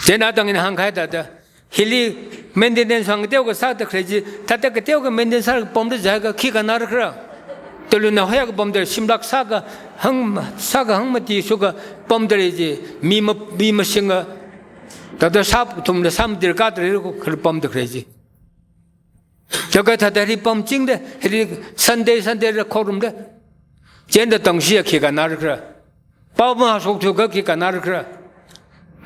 Chieina tang ina hāngkahai thāda, hili maintenance hāng teokha sāda khalei chi, thāda kateokha maintenance sālaga pamda jiakha khi kannara khara? Tolui na hoiya kapamda, shimlak sākahāng, sākahāng mati shukha pamda lei chi, mi ma, mi masinga, thāda sāthumla sāmatir katra khala pamda khalei chi. Chiakha thāda hili pamchingda, hili Sunday, Sunday la khorumda. Chieina tangshi khi kannara khara? Pao mahāshokthuakha khi kannara khara?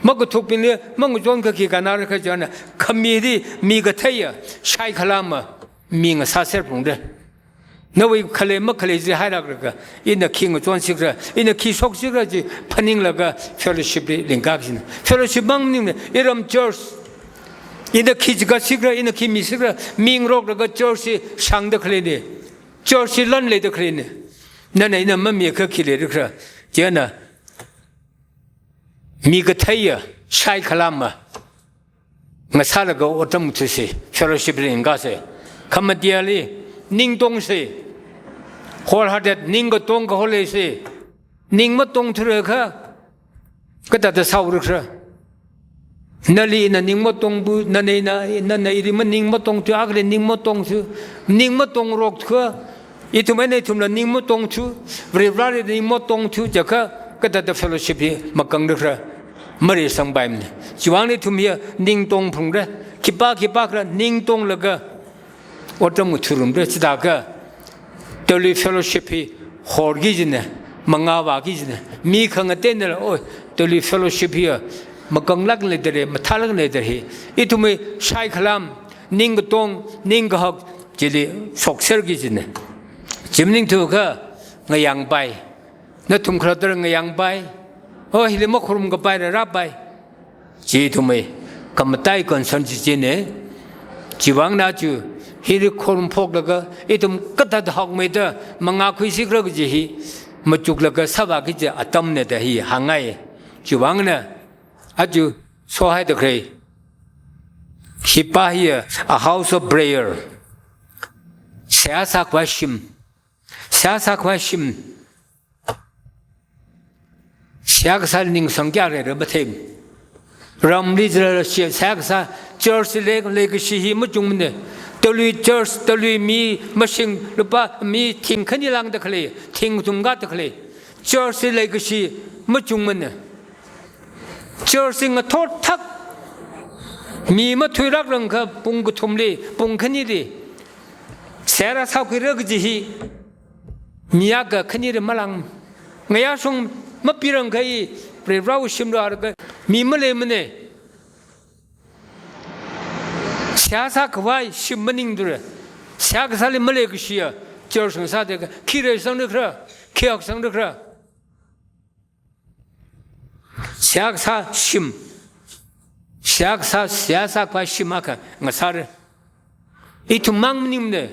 Makathukbingli mangachon akha khi kannara khara china, khami hi mi katheiya, shaikhalama, mi ngasāser phungda. Nawui khalei makhalei chi hailāklaga, ina khi ngachon sikra, ina khi shok sikra chi phaninglaga fellowship li lingkak jina. Fellowship mang maningmana, iram church. Ina khi chikat sikra, ina khi mi sikra, mi ngaroklaga church hi shāngda khaleina. Church hi lan leida khaleina. Nana ina mamiakha khi leira khara? Chieina mi katheiya, shaikhalama ngasālaga otram ngathasi, fellowship li lingkasa. Khamateli, ning tongsa. Wholehearted, ning katong kahole sa. Ning matongthurakha, kathāda sāura khara? Nali ina ning matongpu, nana ina, nana ili maning matongthu, akhali ning matongthu, ning matongrokthua, ithum eina ithumla ning matongthu, Varivarali ning matongthu, chiakha kathāda fellowship hi makangra khara? Mareisangpaimana. Chiwuivangna ithum hi ning tongphungra, khipā khipākhala ning tonglaga otram ngathurumra, chithākha Tolui fellowship hi horki jina, mangā vāki jina. Mi khangateinala, oi, Tolui fellowship hiya makanglāk leidalei, mathālāk leidalei. Ithumwui shaikhalam, ningkatong, ningkahak chili shokserki jina. Chi maningthuakha ngayangpai. Nathum khalattara ngayangpai. Oh, hili makhorum kapaila rāpai. Chi ithumwui kamatai concern chi china. Chiwuivangna chi hili khorum phoklaga ithum kathāda hakmeida mangā khuisikra kaji hi machuklaga sāvāki kaji atamna da hi hāngngai. Chiwuivangna aja sohaida khalei, hipa hiya a house of prayer. Seihā sākhavai shim. Seihā sākhavai shim. Seihā kasā ning sangkya leira mathei. Ramli jilala seihā, seihā kasā church lei, leikashi hi machungmana. Tawlui church, tawlui mi mashing lupā mi thing khani lāngda khalei, thing thum gada khalei. Church hi leikashi machungmana. Church hi ngathor thak. Mi mathuilākrangkha pung kathumli, pung khanili seihā rāsākhuira kaji hi mi akha khanili malāng. Ngayā shong mapirangkha i Varivarāwui shimlu rālaga mi maleimana. Seihā sākhavai shim maningdura. Seihā kasāli maleikashiya church ngasāda kha khi reisangda khalei, khi haksangda khalei. Seihā kasā shim. Seihā kasā, seihā sākhavai shim akha ngasāra. Ithum mang maningmana.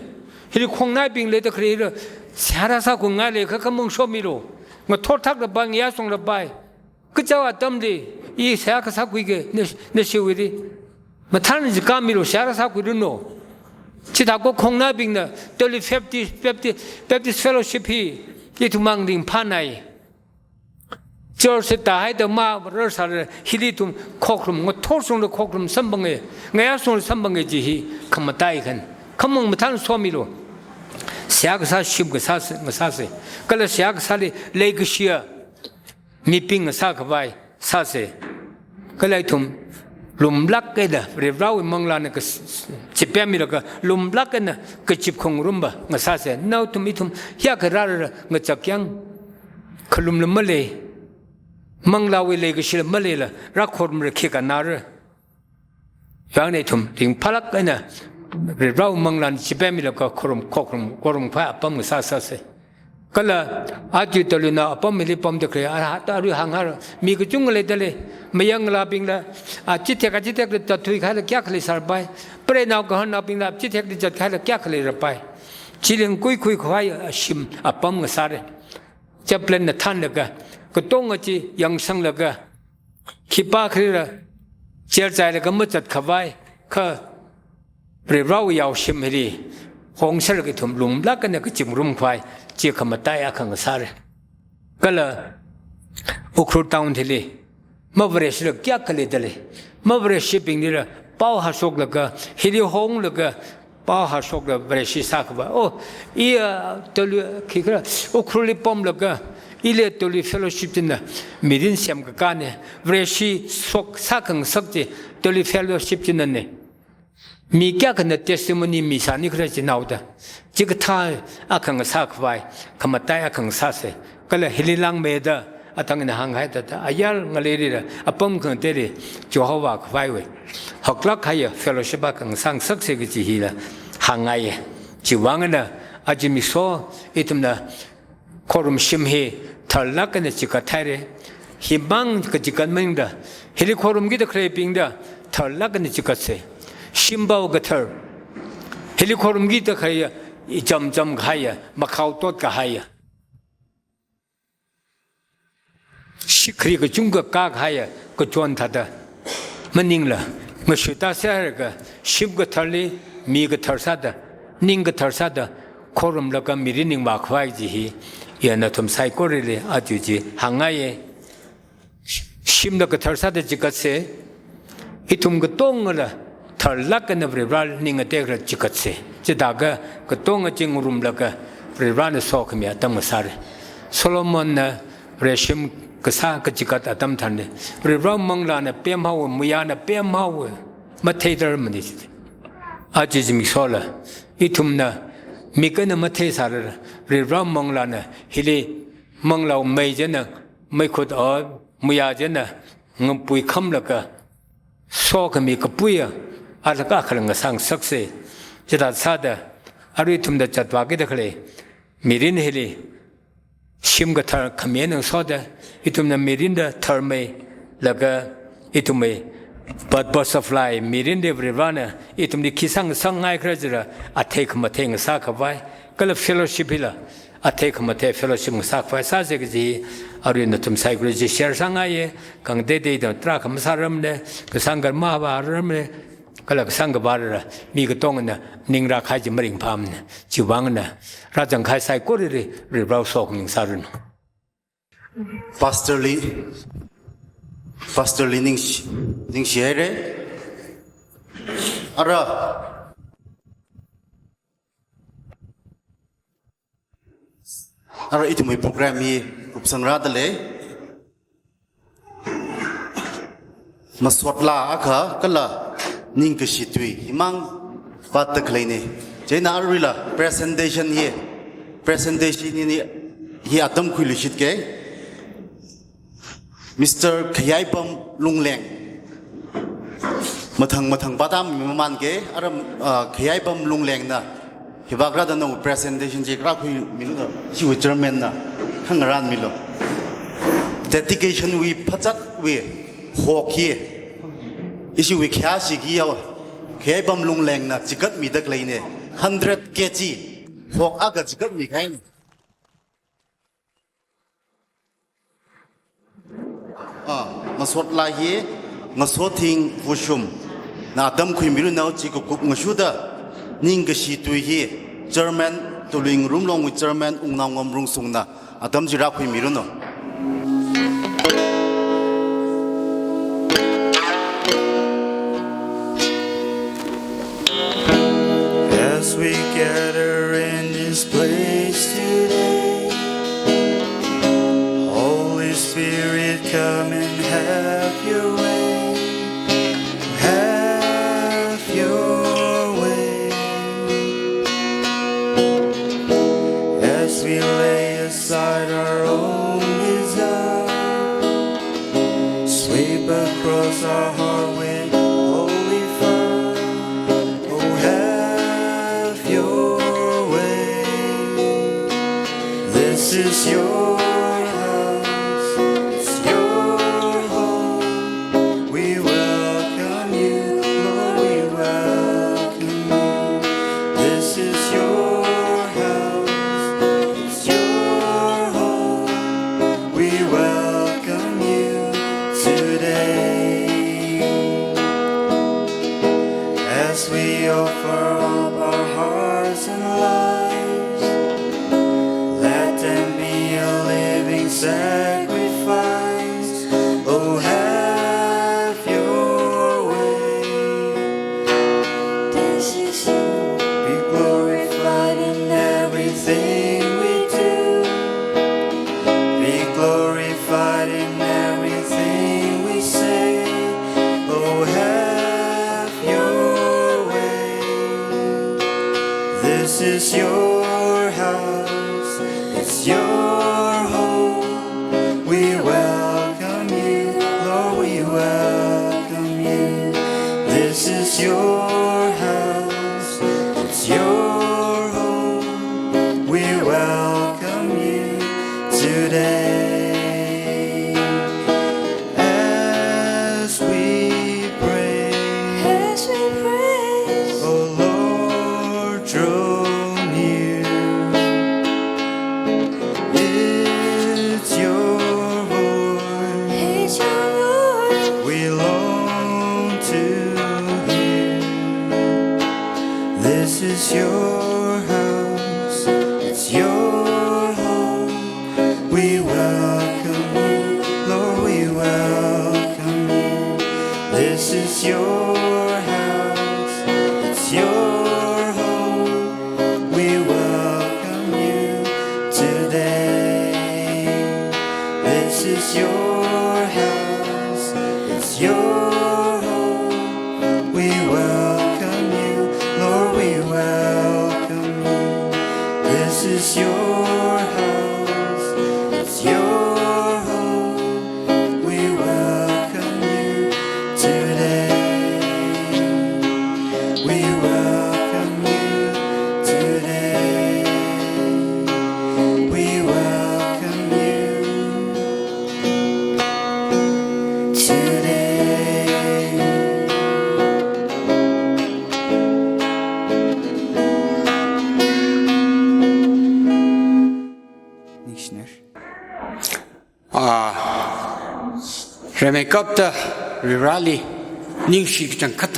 Hili khongnaibing leida khalei hili seihā rāsākhuingai leikha khamong shomilu. Ngathor thak rapai, ngayā shong rapai. Kaja atamli i seihā kasākhuiga na, nashiwuili. Mathān jikha milu, seihā rāsākhuilu no. Chithākha khongnaibingna tawlui Baptist, Baptist, Baptist Fellowship hi ithum mang ringphānai. Church hi tāhaida mā rarsāra hili ithum khokharum, ngathor shongda khokharum samphanga, ngayā shongda samphanga ji hi khamataiya khan. Khamong mathān shomilu. Seihā kasā shim kasā, ngasāsa. Kala seihā kasāli leikashiya mibing ngasākhavai sāsa. Kala ithum lumlāk eina Varivarāwui manglāna ka s-, s-, chipemmilaga lumlāk eina kachip khangarumva ngasāsa. Naothum ithum hiyākha rāra ngachak yang khalumla malei, manglāwui leikashila maleila rākhorumra khikha nara. Yangna ithum ringphālāk eina Varivarāwui manglāna chipemmilaga kharum, khokharum, khorumkhavai apam ngasā sāsa. Kala aja tawluina apam hili pamda khalei, a, a, arui hānghai, mi kachungkha leidalei, mayanglābingla, a, chithek, a, chithekla zatthuikahaila kayākha leisārapai. Preinao kahānnaobingla chithekli zatkahaila kayākha leirapai. Chili ngakhuikhuikhavai, a, shim apam ngasāra. Chaplain na thānlaga, katonga chi yangsanglaga, khipākhala cherchailaga mazatkhavai, kha Varivarāwui yaoshim hili hongserlaga ithum lumlāk eina kachip ngarumkhavai chi khamatai akha ngasāra. Kala Ukhrul town hili mavareshila kayākha leidalei. Mavareshibinglila pao hāshoklaga, hili honglaga, pao hāshokla Vareshi sākhavai. Oh, i, a, tawlui, khikhala, Ukhrulli pamlaga, ili tawlui fellowship china mirin semkakāna. Vareshi shok sākhangasak chi tawlui fellowship chinana. Mi kayākhana testimony misāni khala chinaoda. Chikathā akha ngasākhavai, khamatai akha ngasāsa. Kala hili langmeida, athangna hānghaida, da, ayar ngaleilila, apam khangateili, Jehovah khavaiwui haklāk kahaiya fellowship akha ngasāngasaksa kaji hila hāngngaiya. Chiwuivang eina, aja zimiksho, ithumna khorum shim hi tharlāk eina chikathaira. Himang kachikat maningda, hili khorumkida khaleibingda tharlāk eina chikatsa. Shimpao kathar. Hili khorumkida khaleiya, ichamcham kahaiya, makhao tot kahaiya, shikhri kachungkha kākahaiya kachon thāda maningla, ngashuta sālaga, shim katharli, mi kathar sāda, ning kathar sāda, khorumlaga mirin ningvākhavai chi hi, ina nathum saikorali aja chi hāngngaiya. Shimla kathar sāda chikatsa, ithum katongala tharlāk eina Varivarā ning ngateikhala chikatsa. Chithākha katonga chi ngarumlaga Varivarāna sokhami atam ngasāra. Solomonna Vareshim kasā kachikat atam tharanli, Varivarā manglāna pemhaowa, muiyāna pemhaowa, matheitharmana chi. Aja zimikshola, ithumna mik eina matheisālala, Varivarā manglāna hili manglāwui mei china, meikhut, o, muiyā china ngapui khamlaga, sokhami kapuiya alakha khala ngasāngasaksa. Chithā sāda, arui ithumna zatvākida khalei mirin hili, shim kathar khami eina ngasoda, ithumna mirinda tharmeilaga, ithumwui purpose of life, mirinli Varivarāna ithumli khi sāngasakngaikhala chila, athei khamathei ngasākhavai, kala fellowship hila athei khamathei fellowship ngasākhavai sāsa kaji, arui nathum saikora chi share sāngaiya. Khangateiteida tarākha masārarmana, kasāngkha mavārarmana, kala kasāngkha vārala, mi katongana ningrākahai chi maringphāmana. Chiwuivang eina rāzangkahai saikorali Varivarā sokhami ngasāranu. Pastor li, Pastor li ningshi, ningshihaira. Ara, Ara ithumwui program hi kupsangrāda lei. Masot laa akha kala ningkashi tui himang vātda khaleina. Chieina aruila presentation hi, presentation hi, hi atam khuiluishitke. Mister Khayaibam Lungleng. Mathang mathang vātda mi mamānke, ara, ah, Khayaibam Lunglengna hivākrāda nawui presentation chi rākhuimilu da, ishiwui chairman na khangarān milu. Dedication wui phazatwui hok hi ishiwui khayāshi khayā Khayaibam Lunglengna chikatmida khaleina, hundred K G hok akha chikatmi kahaina. Ah, masot laa hi Ngasothing Vushumna atam khuimilu nao. Chi kakup ngashuda ningkashi tui hi chairman, Tuluing Rumlongwui chairman Wungnao Ngamrungsungna atam chi rākhuimilu nao. As we gather in this place today, Holy Spirit, come and have your way. Have your way. As we lay aside our own desire, sweep across our heart with holy fire. Oh, have your way. This is your house, it's your home. We welcome you, Lord, we welcome you. This is your house, it's your home. We welcome you today. As we offer up our hearts and lives, let them be a living sacrifice. Oh, have your way. This is you. Be glorified in everything we do. Be glorified in everything we say. Oh, have your way. This is your house, it's your home. We welcome you, Lord, we welcome you. This is your house, it's your home. We welcome you today. As we pray, as we pray, oh Lord, draw near. It's your voice, it's your voice we long to hear. This is your house, it's your home. We welcome you, Lord, we welcome you. This is your house, it's your home. We welcome you today. This is your house, it's your home. We welcome you, Lord, we welcome you. This is your house, it's your home. We welcome you today. We welcome you today. We welcome you today. Ningshiner. Ah, rimeikapta Varivarāli ningshi kachangkhat.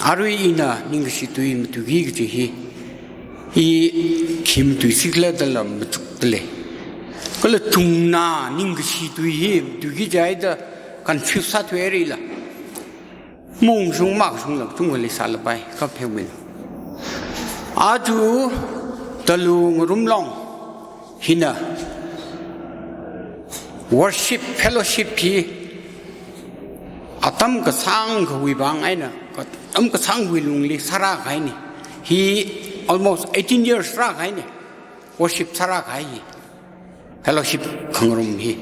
Arui ina ningkashi tui matuiki kaji hi, i khi matuisi khala dala machukda lei. Kala thungna ningkashi tui hi matuiki jihaida confuse sāthuihairala. Mungshung makashungla chungkha leisālapai, kaphengmil. Aja Tuluing Rumlong Hina worship fellowship hi atam kasāngkhawui vang eina, atam kasāngkhawui lungli sārākahaina. Hi almost eighteen years rākahaina. Worship sārākahai hi. Fellowship khangarum hi.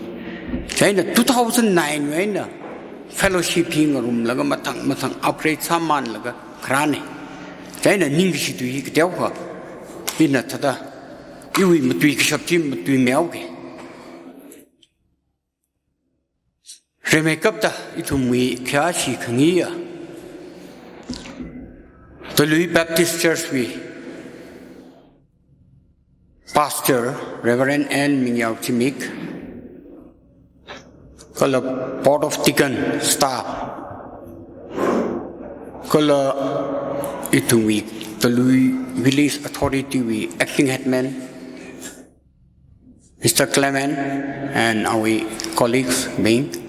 Chieina two thousand nine wui eina fellowship hi ngarumlaga mathang mathang upgrade sāmanlaga kharāna. Chieina ningkashi tui hi kateokha. Ina thāda iwui matuikashap chi matuimeoke. Rimeikapta ithumwui khayāshi khangayi ya, Talui Baptist Church wui Pastor Reverend N Mingyao Zimik, kala Board of Deacon staff, kala ithumwui Talui Village Authority wui Acting Headman, Mister Clement and awui colleagues bing.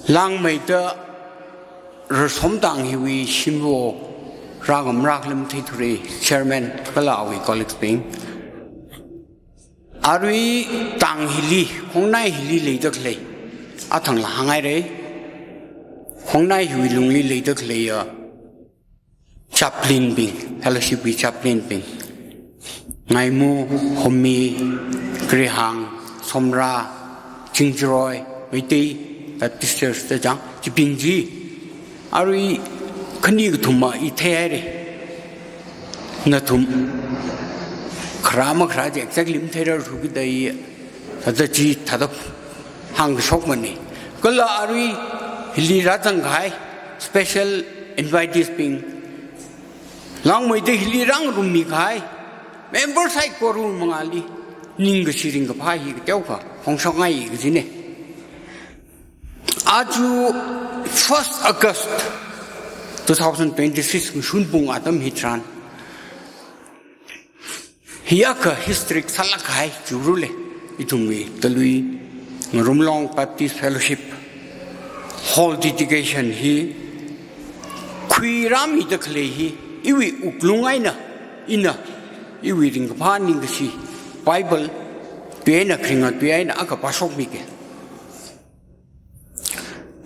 Langmeida Rarsomtang hiwui shimvo rāngamrākhala matheithura, Chairman kala awui colleagues bing. Arui tang hili, Khongnai hili leida khalei, athangla hānghaira. Khongnai hiwui lungli leida khalei ya, chaplain bing, fellowship wui chaplain bing. Ngaimu, Homi, Krihang, Somra, Chingjaroi, Meitei Baptist Church da chang, chibing chi. Arui khani kathuma i theihaira. Nathum kharā makharā chi exactly matheirarthu kida i, thāda chi, thāda hāngkashokmana. Kala arui hili rāzangkahai special invitees bing, langmeida hili rāngarummikahai member saikora mangāli ningkashi ringkaphā hi kateokha phongshokngai kajina. Aja first August two thousand twenty-six ngashunpung atam hitharan, hi akha historic sālākkahai churule, ithumwui Talui Ngarumlong Baptist Fellowship Hall dedication hi khuirāmida khalei hi, iwui wuklung eina, ina, iwui ringkaphā ningkashi Bible tui eina, kharinga tui eina akha pāshokmike.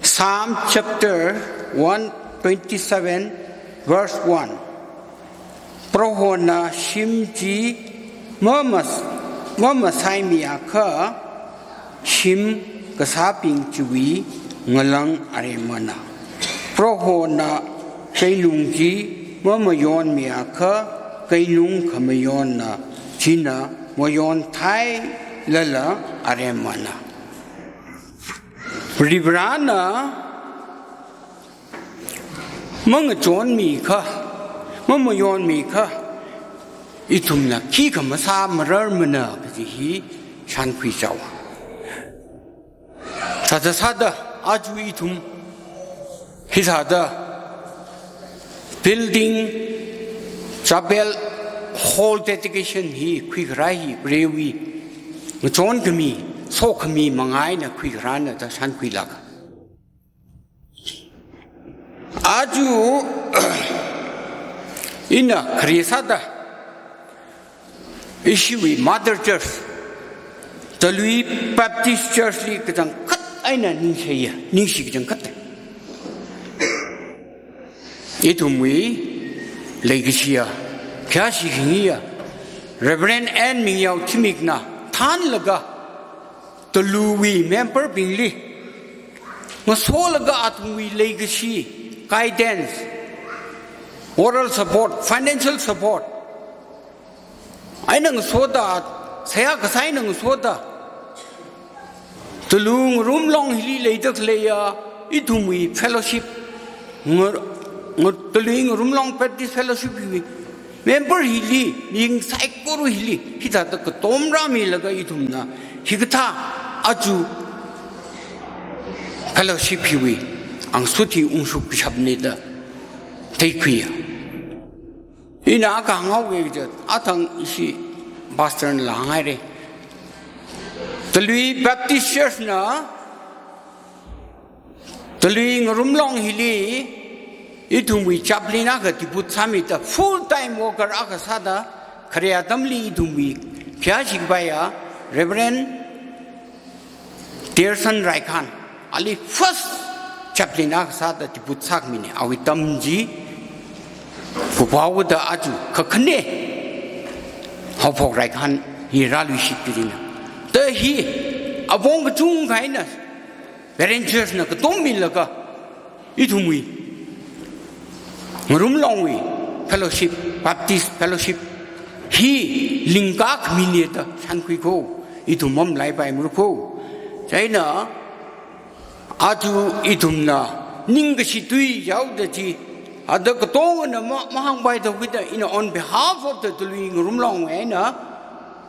Psalm chapter one twenty-seven, verse one. Prohona shim chi mamas-, mamashaimiakha, shim kasābing chiwui ngalang aremana. Prohona keinung chi mamayonmiakha, keinung khamayonna china mayonthai lala aremana. Varivarana mangachonmikha, mamayonmikha, ithumna khikha masāmararmana kaji hi shānkhui chaowa. Sāda sāda, aja ithum hithāda building, chapel, hall dedication hi khuikharā hi, Varewui ngachonkhami, sokhami manga eina khuikharāna da shānkhuilāka. Aja ina khare sāda, ishiwui Mother Church, Talui Baptist Church li kachangkhat eina ningshiya, ningshi kachangkhat. Ithumwui leikashiya, khayāshi khangayiya, Reverend N Mingyao Zimikna thānlaga, Taluwui member bingli ngasolaga athumwui leikashi, guidance, moral support, financial support eina ngasoda, seihā kasā eina ngasoda, Talu Ngarumlong hili leida khaleiya ithumwui fellowship, ngar-, ngar-, Talui Ngarumlong Baptist Fellowship hiwui member hili, ning saikora hili, hithāda katom rāmilaga ithumna hikathā aja fellowship hiwui angsut hi ungshapkashapna da theikhuiya. Ina akha hānghaoki kaja, athang ishi pastor nala hānghaira. Talui Baptist Church na Talui Ngarumlong hili ithumwui chaplain akha depute sāmida full time worker akha sāda, khare atamli ithumwui Phayāshikapaiya Reverend Tierson Raikhan, ali first chaplain akha sāda depute sākhamina, awui atam chi kuphaoda aja kakhane Haophok Raikhan hi rāluishit kajina. Da hi apong kachungkha eina Berean Church na katommilaga ithumwui Ngarumlongwui fellowship, Baptist fellowship hi lingkakhamina da shānkhui kho, ithum mamalaipaimaru kho. Chieina aja ithumna ningkashi tui yaoda chi, ada katongana ma, mahāngpaithuakhuida ina on behalf of the Tului Ngarumlong eina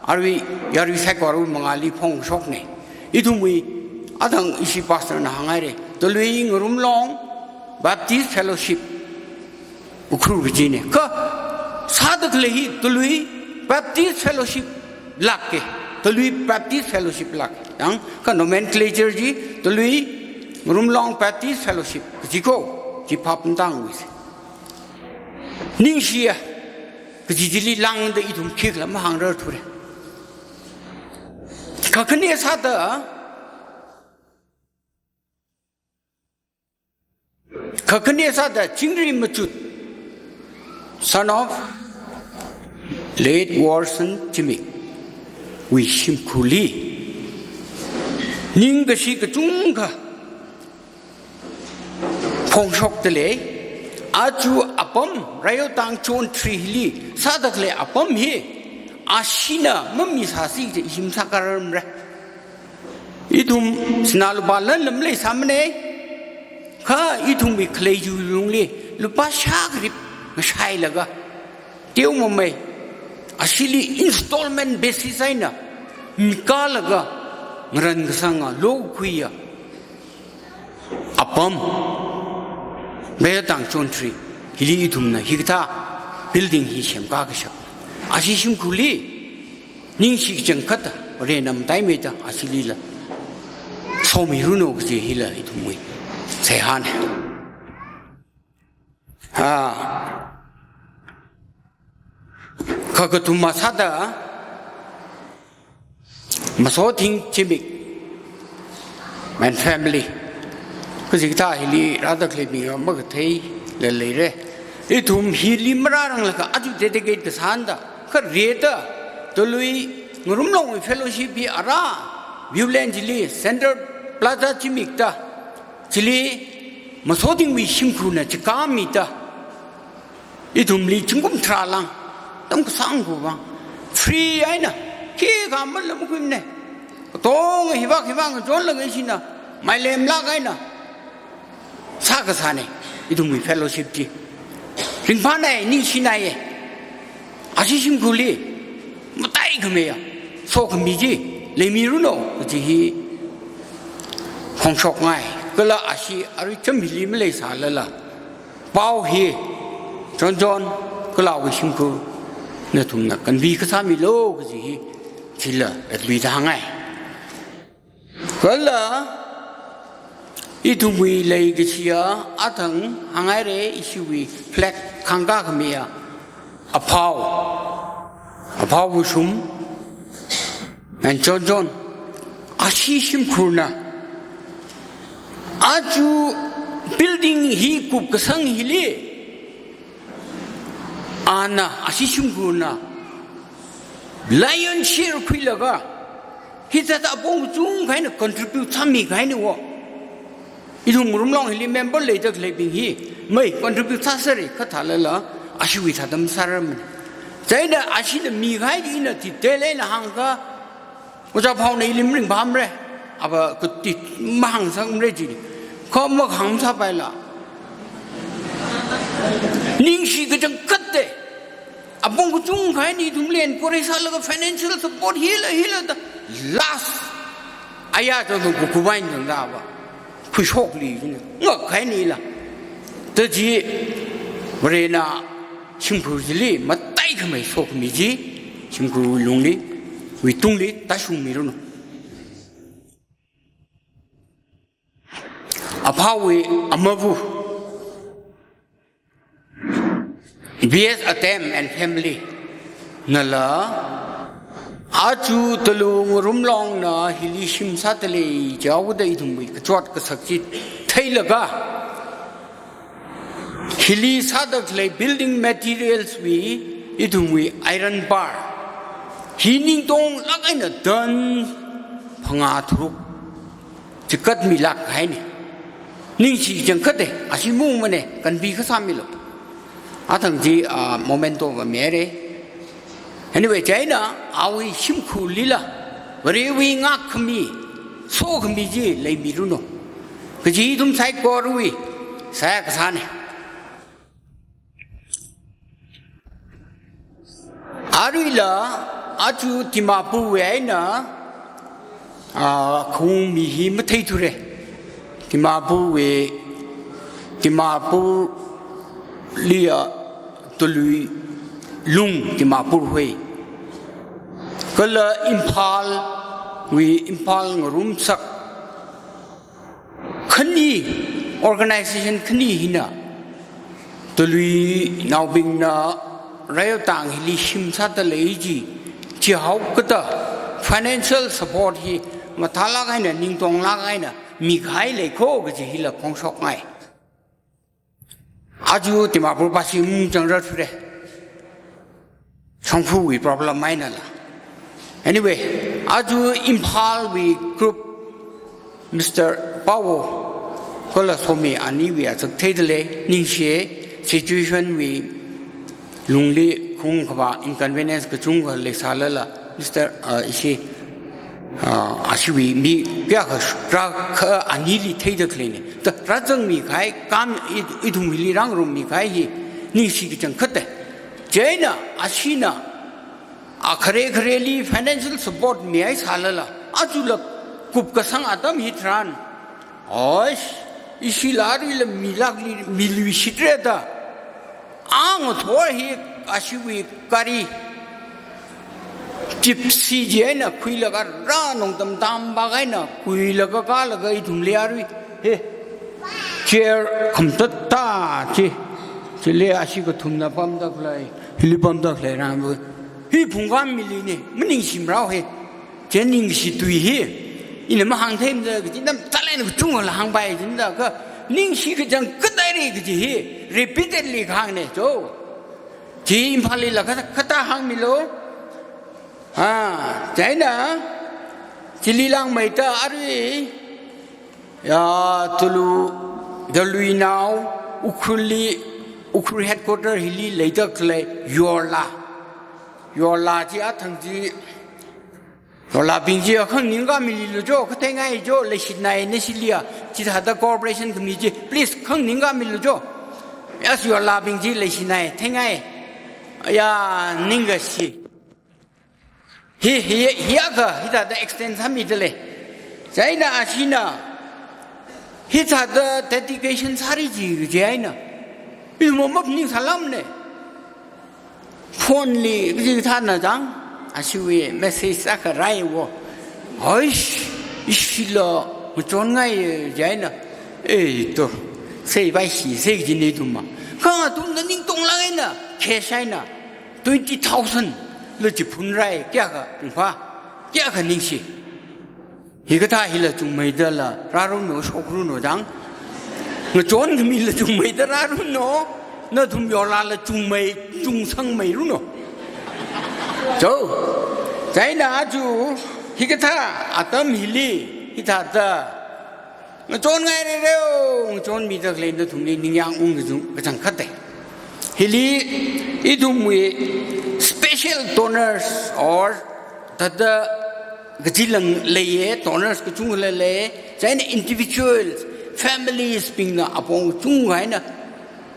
arui yarui saikora mangāli phongshokna. Ithumwui athang ishi pastor na hānghaira, Tului Ngarumlong Baptist Fellowship Ukhrul kajina. Kha sāda khalei hi Tului Baptist Fellowship lāka. Tului Baptist Fellowship lāka. Yang kha nomenclature chi Tului Ngarumlong Baptist Fellowship kaji kho, chi phap tangwui se. Ningshiya kaji chili lāngda ithum khikhala mahāngrarthura. Kakhane sāda, kakhane sāda Chingri Machut, son of late Warson Zimik wui shimkhurli ningkashi kachungkha phongshokdalei. Aja apam, Rayotang Chonthri hili sāda khalei apam hi ashina mamisāsi kaji ishi masākhararmara. Ithum sinā lupā lan lam leisāmana, kha ithumwui khalei chiwui lungli lupā shākharip ngashailaga, teomamei, ashili installment basis eina mikalaga ngarankasanga lokhuiya apam, Rayotang Chonthri hili ithumna hikathā building hi semkakashap. Ashi shimkhurli ningshi kachangkhatta Varena mataimeida ashilila somiranu kaji hila ithumwui seihāna. Ah, kakathuma sāda Masothing Zimik and family. Kazingtha hili rāda khaleibing makatheila leira. Ithum hili marāranglakha aja dedicate kasā eina da, kha rida Tului Ngarumlongwui fellowship hi ara Viewland chili Central Plaza Zimikta, chili Masothingwui shimkhurna chikāmida, ithumli zingkum tharā lāng, atam kasāng khavang free eina, khikha mala makhuimana. Katonga hivak hivak ngachonlaga ishina mailemlāk eina sākasāna ithumwui fellowship chi. Ringphānai, ningshinaiya. Ashi shimkhurli mataikhameiya sokhami chi leimiranu kaji hi phongshokngai. Kala ashi arui chāmhili maleisālala, pao hi chonchon kala awui shimkhur nathumna convey kasāmilu kaji hi chila appeal hāngngai. Kala ithumwui leikashiya athang hānghaira, ishiwui flag khangka khamiya aphao, aphao Wushum, and chonchon, ashi shimkhurna aja building hi kupkasang hili, ana, ashi shimkhurna lion share khuilaga, hithāda apong kachungkha eina contribute sāmikahaina wo. Ithum Ngarumlong hili member leida khaleibing hi mai contribute sāsera kathālala, ashiwui thāda masārarmana. Chieina ashina mikahai chi ina detail eina hāngakha, Ojā Phaona ili maringphāmara, ava kuti mahāngsangmara chi. Kha mahāngsāpaila, ningshi kachangkhatta. Apong kachungkha eina ithumli encourage sālaga financial support hila hila da, last aya chonthong kukuvain chonda va phushokli china ngakhainila. Da chi Varena shimkhur chili mataikhamei sokhami chi shimkhurwui lungli, wui tungli tāshungmiranu. Aphaowui amava, B S Atem and family nala Aja Talu Ngarumlongna hili shim sāda lei jihaoda ithumwui kachot kasak chi theilaga, hili sāda khalei building materials wui ithumwui iron bar hi ningtonglāk eina ton phangā tharuk chikatmilāk kahaina. Ningshi kachangkhat e, ashi mung mane, kanbi kasā milo. Athang chi, ah, memento va mere. Anyway, chieina awui shimkhurlila Varewui ngākkhami, sokhami chi leimiranu kaji ithum saikorawui seihā kasāna. Aruila aja Dimapurwui eina, ah, khaung mi hi matheithura. Dimapurwui, Dimapurli a Tului lung Dimapur hui. Kala Imphalwui, Imphal ngarumsak khani, organization khani hina Tuluinaobingna Rayotang hili shim sāda lei chi, chihaokada financial support hi mathālāk eina, ningtonglāk eina mikahai leikho kaji hila phongshokngai. Aja Dimapur pasi mung chang ra thura. Shongfawui problem einala. Anyway, aja Imphalwui group, Mister Pawo, kala Somi aniwui azak theida lei, ningshi, situation wui lungli khaung khavā inconvenience kachungkha leisālala, Mister, uh, ishi, uh, ashiwui mi kayākha rākha anili theida khaleina. Ta rāzangmi kahai, kam i, ithumwuili rāngarummikahai hi ningshi kachangkhat e. Chieina ashina, a khare khareli financial support mihaisālala, ajala kupkasang atam hitharan, oish, ishila aruila milākli, miluishitra da. Ang thor hi ashiwui gari, Gypsy chi eina khuilaga rā nongtam tampak eina khuilaga kālaga ithumli arui. He. Chair khamtatta chi. Chili ashi kathumna pamda khalei, hili pamda khalei rāngarum. Hi phungkam milina, maningshimrao he. Chi ningshi tui hi. Ina mahāngtheimada kaji, namtalai na kachungkhala hāngpai jida kha, ningshi kachangkhat haira kaji hi repeatedly kahāngna cho. Chi Imphalli la kata, kata hāngmilo. Ha, chieina, chili langmeida arui, ya, Tulu, Tuluinao, Ukhrulli, Ukhrul headquarter hili leida khalei Yorla. Yorla chi athang chi, Yorlabing chi khangning khamili lo cho, katheingai cho, leishitnai nashili a, chithāda cooperation khami chi, please khangning khamili lo cho. Yes, Yorlabing chi leishitnai, theingai. Ya, ningkashi. Hi, hi, hi akha, hithāda extend sāmida lei. Chieina ashina, hithāda dedication sāra chi, chieina. Ithum maphaningsālamna. Phone li, kaji thāna chang, ashiwui message akha rāi wo. Oish, ishila, ngachonngai chieina. Eh, to, seipai shi, sei kajina ithumma. Kha athumna ningtonglāk eina, cash eina twenty thousand la chiphunrai, kayākha, ringphā, kayākha ningshi. Hikathā hila chungmeidala rāranu, shokranu chang. Ngachon khamila chungmeida rāranu, nathum Yorlala chungmei, chungsangmeiruno. Cho, chieina aja, hikathā atam hili, hithāda ngachonngai rereo, ngachonmida khalei nathumli ningyāng ung kachung, kachangkhat e. Hili ithumwui special donors or thāda kajilang leiya, donors kachungkhala lei, chieina individuals, families bingna apong kachungkha eina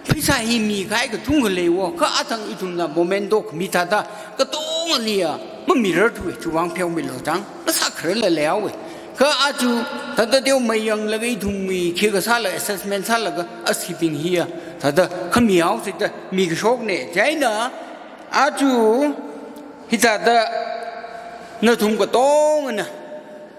pheisā hi mikahai kachungkha lei wo, kha athang ithumna memento khami thāda, katongali a, mamirarthu e, chiwuivang pheomilo chang, masākhararla leihaowa. Kha aja, thāda teomeiyanglaga ithumwui, khi kasāla assessment sālaga, ashibing hi a, thāda khami haosāda, mikashokna, chieina, aja, hithāda, nathum katongana,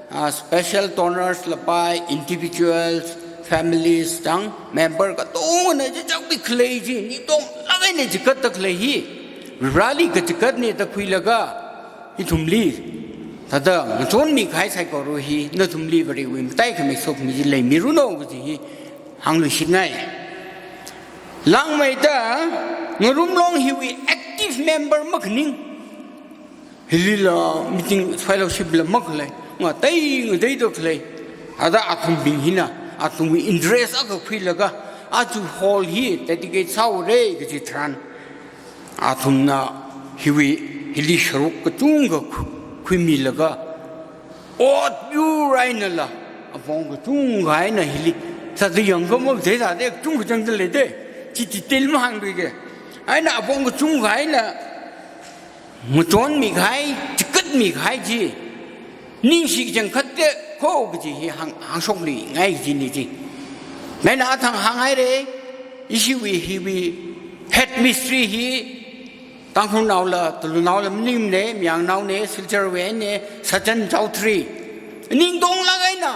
ah, special donors lapai, individuals, families, chang member katongana chichakpi khalei chi, ningtonglāk eina chikatda khalei hi, Vareli kachikatna da khuilaga, Ithumli, thāda ngachonmi kahai saikora hi, nathumli Varewui matai khamei sokhami chi leimiranu kaji hi hāngluishitngai. Langmeida, Ngarumlong hiwui active member makhaning. Hilila meeting fellowship la makhalei, ngatei ngateida khalei. Thāda athumbing hina, athumwui interest akha khuilaga, aja hall hi dedicate sāhaora kaji tharan, athumna hiwui, hili sharuk kachungkha khu-, khuimilaga, ot yur einala, apong kachungkha eina hili, sāda yangkha mavātei sāda kachungkha changda leida, chi detail mahāngluike. Eina apong kachungkha eina ngachonmi kahai, chikatmi kahai chi, ningshi kachangkhat te kho kaji hi hāng, hāngshokluingai kajina chi. Eina athang hānghaira, ishiwui hiwui head mistri hi, Tangkhulnaola, Tulunaola maningmana, Mayangnaona, Silchar wui eina, Sajan Chowdhury. Ningtonglāk eina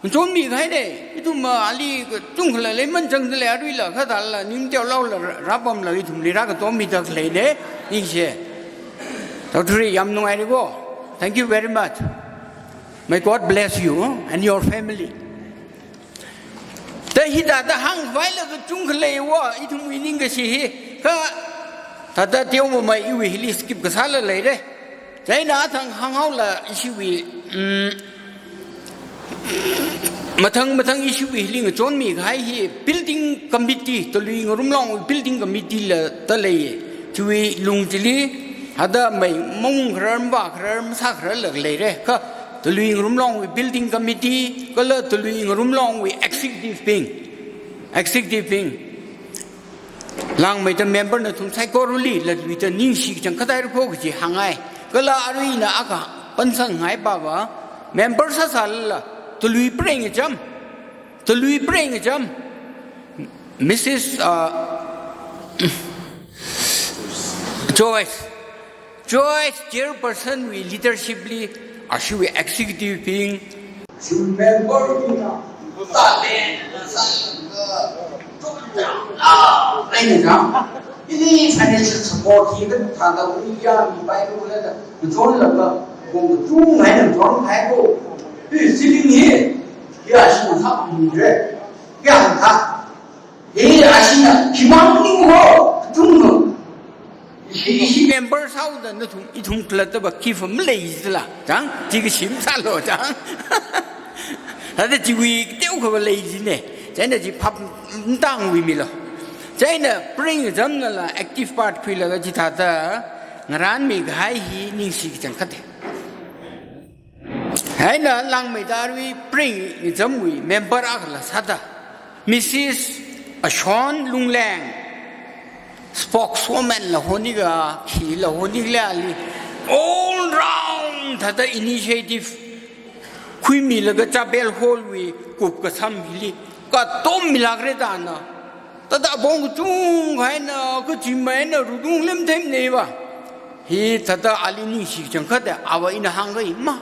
ngachonmi kahaina, ithum ali kachungkhala leiman changda lei aruila, khathāla, ning teolaola, rāpamla, ithumli rākatommida khaleina, ningshi. Chowdhury yam nungairiko. Thank you very much. May God bless you and your family. Da hithāda hāngvailaga chungkhaleiwo, ithumwui ningkashi hi, kha, thāda teomamei iwui hili skip kasāla leira. Chieina athang hānghaola ishiwui, mm, mathang mathang ishiwui hili ngachonmi kahai hi building committee, Talui Ngarumlongwui building committee la da lei. Chiwui lung chili, thāda mei maungkharar, mavākharar, masākhararla leira. Kha Talui Ngarumlongwui building committee, kala Talui Ngarumlongwui executive bing. Executive bing. Langmeida member nathum saikorali, latluida ningshi kachangkhat hairako kaji hāngngai. Kala arui ina akha pansangngai pava, member sāsālala, Talui preicham, Talui preicham, Missus, uh, Joyce, Joyce chairperson wui leadership li, ashiwui executive bing, member bingna, talent, sālaga, chungchang, ah, eina chang. Ili financial support hi kathāda ungya mi pai lo le da, ngachonlaga, kong kachungkha eina ngachonhaiko. Hi ceiling hi, ya shi na sa mi re. Ya ha. Hi ashina, himang ningko, kachungkha. Hi, hi member sāhaoda nathum, ithum khalattaba khi pham lei zila, chang, chi kashi masālo, chang. Thāda chiwui teokhava lei jina, chieina chi phap mtangwui milo. Chieina preichamnala active part khuilaga chithāda ngaranmi kahai hi ningshi kachangkhat. Eina langmeida arui preichamwui member akhala sāda, Missus Ashon Lungleng, spokeswoman la honika, khila honika le ali, all round thāda initiative khuimilaga Chapel Hall wui kupkasam hili, katom milākra da na. Thāda apong kachungkha eina, kachimei eina, rudung lemthemneiva. Hithāda ali ningshi kachangkhat da, ava ina hāngkahai ma,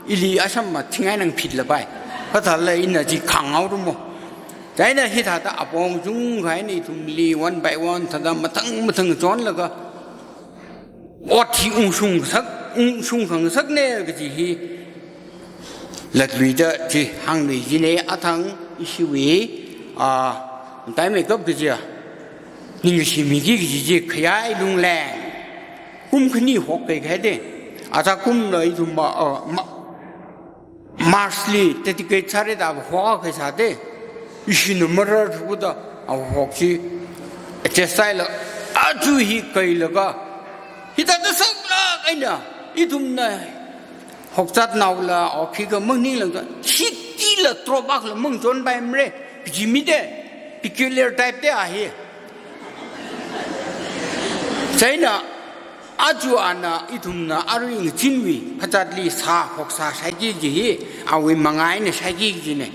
ili asham ma thingai nang phit lapai. Khathāla ina chi khanghaorumo. Chieina hithāda apong kachungkha eina ithumli one by one, thāda mathang mathang chonlaga, ot hi ungshung sak, ungshung khangasakna kaji hi latluida chi hāngluijina. Athang ishiwui, ah, mataimei kap kajiya, ningkashi miki kaji chi Khayai Lungleng. Kum khani hok kahaida. Athā kumla ithum ma, ah, ma, March li dedicate sāra da ava hok akha sāda, ishina marar thuda ava hok chi adjust sāhaila, aja hi kailaga, hithāda saklāk eina, ithumna hokzatnaola, o khikha maningla, shitila drop akhala mangachonpaimara, kaji mida, peculiar type da a hi. Chieina, aja ana ithumna arui ngachinwui phazatli sā, hoksā shaiki kaji hi, awui manga eina shaiki kajina.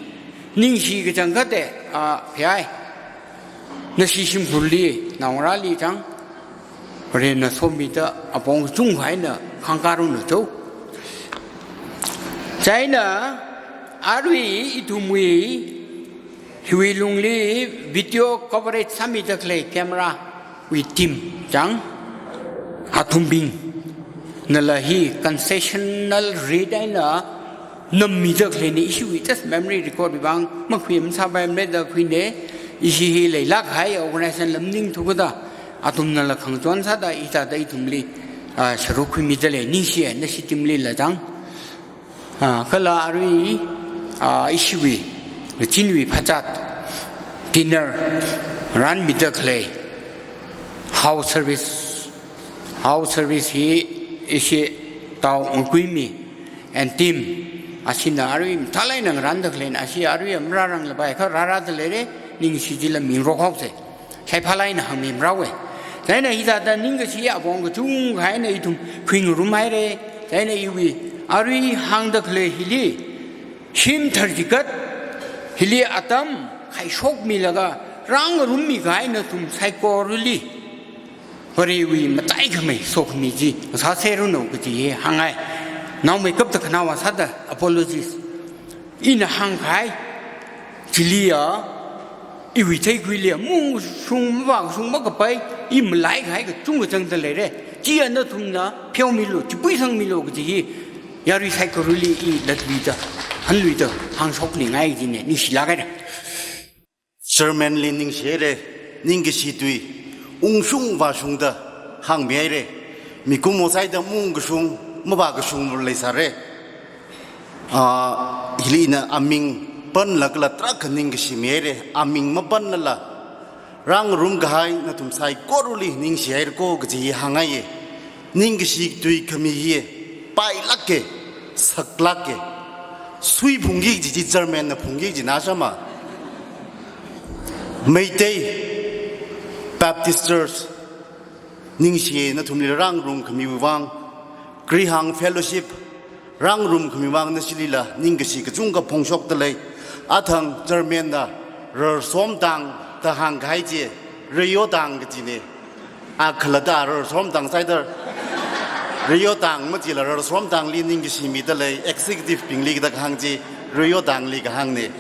Ningshi kachangkhat da, a, Phayai. Nashi shimkhurli, naongarāli chang, Varena somida apong kachungkha eina khangkaruna cho. Chieina, arui ithumwui, hiwui lungli video coverage sāmida khalei camera wui team chang, athumbing. Nala hi concessional rate eina nammida khaleina, ishiwui just memory record wui vang makhui masāpaimara da khuina, ishi hi leilāk kahai organization la maningthu kada, athumnala khangachon sāda hithāda ithumli, ah, sharuk khuimida lei, ningshiya, nashi team lila chang. Ah, kala arui, ah, ishiwui, Chinwui phazat, dinner, run mida khalei, house service, house service hi ishi Tao Ngakuimi and team, ashina arui mathālāk eina ngaranda khaleina, ashi arui marāranglāpai, kha rārada leira, ningshi jila mingarok haosa. Shaiphālāk eina hāngmi marāhaowa. Chieina hithāda ningkashi apong kachungkha eina ithum khuingarum haira. Chieina iwui arui hāngda khalei hili, shim tharchigat, hili atam khaishokmilaga rāngarummikahai nathum saikorali Varewui mataikhamei sokhami chi sāseranu kaji hi hāngngai. Naomeikapta khanaowa sāda apologies. Ina hāngkahai chiliya, iwui theikhuili mashung mavāshung makapai, i malaikahai kachungkha zangda leira. Chiya nathumna pheomilu, chipuisangmilu kaji hi yarui saikorali i latluida, hanluida hāngshokningai jina, ningshilāk haira. Chairman li ningshihaira, ningkashi tui ungshung vāshungda hāngmihaira. Mikumo sāda maungkashung, mavākashung leisāra. Ah, hili ina aming panlaga tarākha ningkashi mihaira, aming mapanlala rāngarumkahai nathum saikorali ningshihairako kaji hi hāngngaiya. Ningkashi tui khami hi pailāka, saklāka. Suiphungki kaji chi chairman na phungki kajina shāma. Meitei Baptist Church, ningshiya nathumli rāngarumkhamiwui vang. Krihang Fellowship, rāngarumkhami vang nashilila ningkashi kachungkha phongshokda lei. Athang chairman na Rarsomtang da hāngkahai chi, Rayotang kajina. A khalatta Rarsomtang sāda, Rayotang machila Rarsomtangli ningkashi mida lei, executive bingli kathā kahāng chi, Rayotangli kahāngna.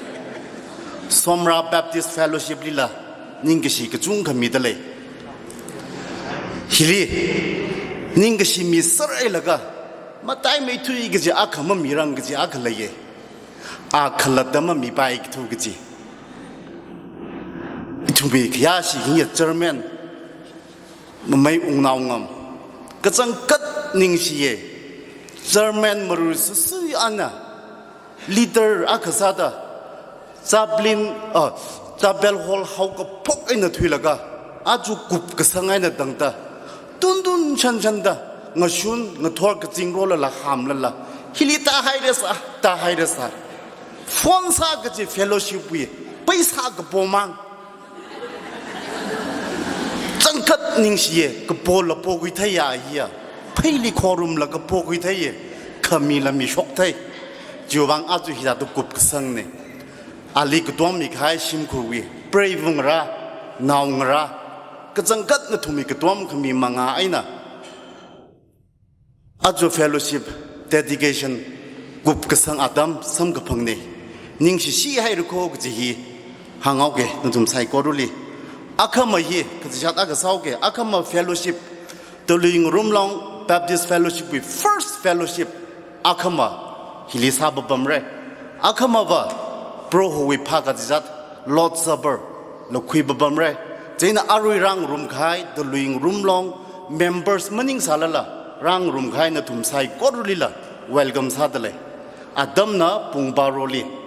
Somra Baptist Fellowship lila ningkashi kachungkha mida lei. Hili ningkashi miserhailaga mataimeithui kaji akha mamirang kaji akha leiya. A khalatta mamipaithu kaji. Ithumwui khayāshi hi chairman, Mamei Wungnaongam, kachangkhat ningshiya. Chairman marui susui ana leader akha sāda, chaplain, ah, chapel hall haokaphok eina thuilaga, aja kupkasang eina tangda, tuntun shanshanda, ngashun ngathor kazingrolala hāmlala, hili tāhairasā, tāhairasā. Phone sā kaji fellowship wui, paisa kapomang. Changkhat ningshiya, kapola pokhuitheiya hiya. Pheili khorumla kapokhuitheiya, khamila mishokthei. Chiwui vang aja hithāda kupkasangna. Ali katom mikahai shimkhurwui, preivangarā, naongarā, kachangkhat nathumwui katom khami manga eina aja fellowship dedication kupkasang atam samkaphangna. Ningshishihairako kaji hi hānghaoka nathum saikorali. Akhama hi kachichat akha sāhaoka, akhama fellowship, Tuluingarumlong Baptist Fellowship wui first fellowship akhama hili sāpapamra. Akhamava Prohowui phākachichat Lord's Supper la khuipapamra. Chieina arui rāngarumkahai Tuluingarumlong members maningsālala rāngarumkahai nathum saikoralila welcome sāda lei. Atamna pung baroli.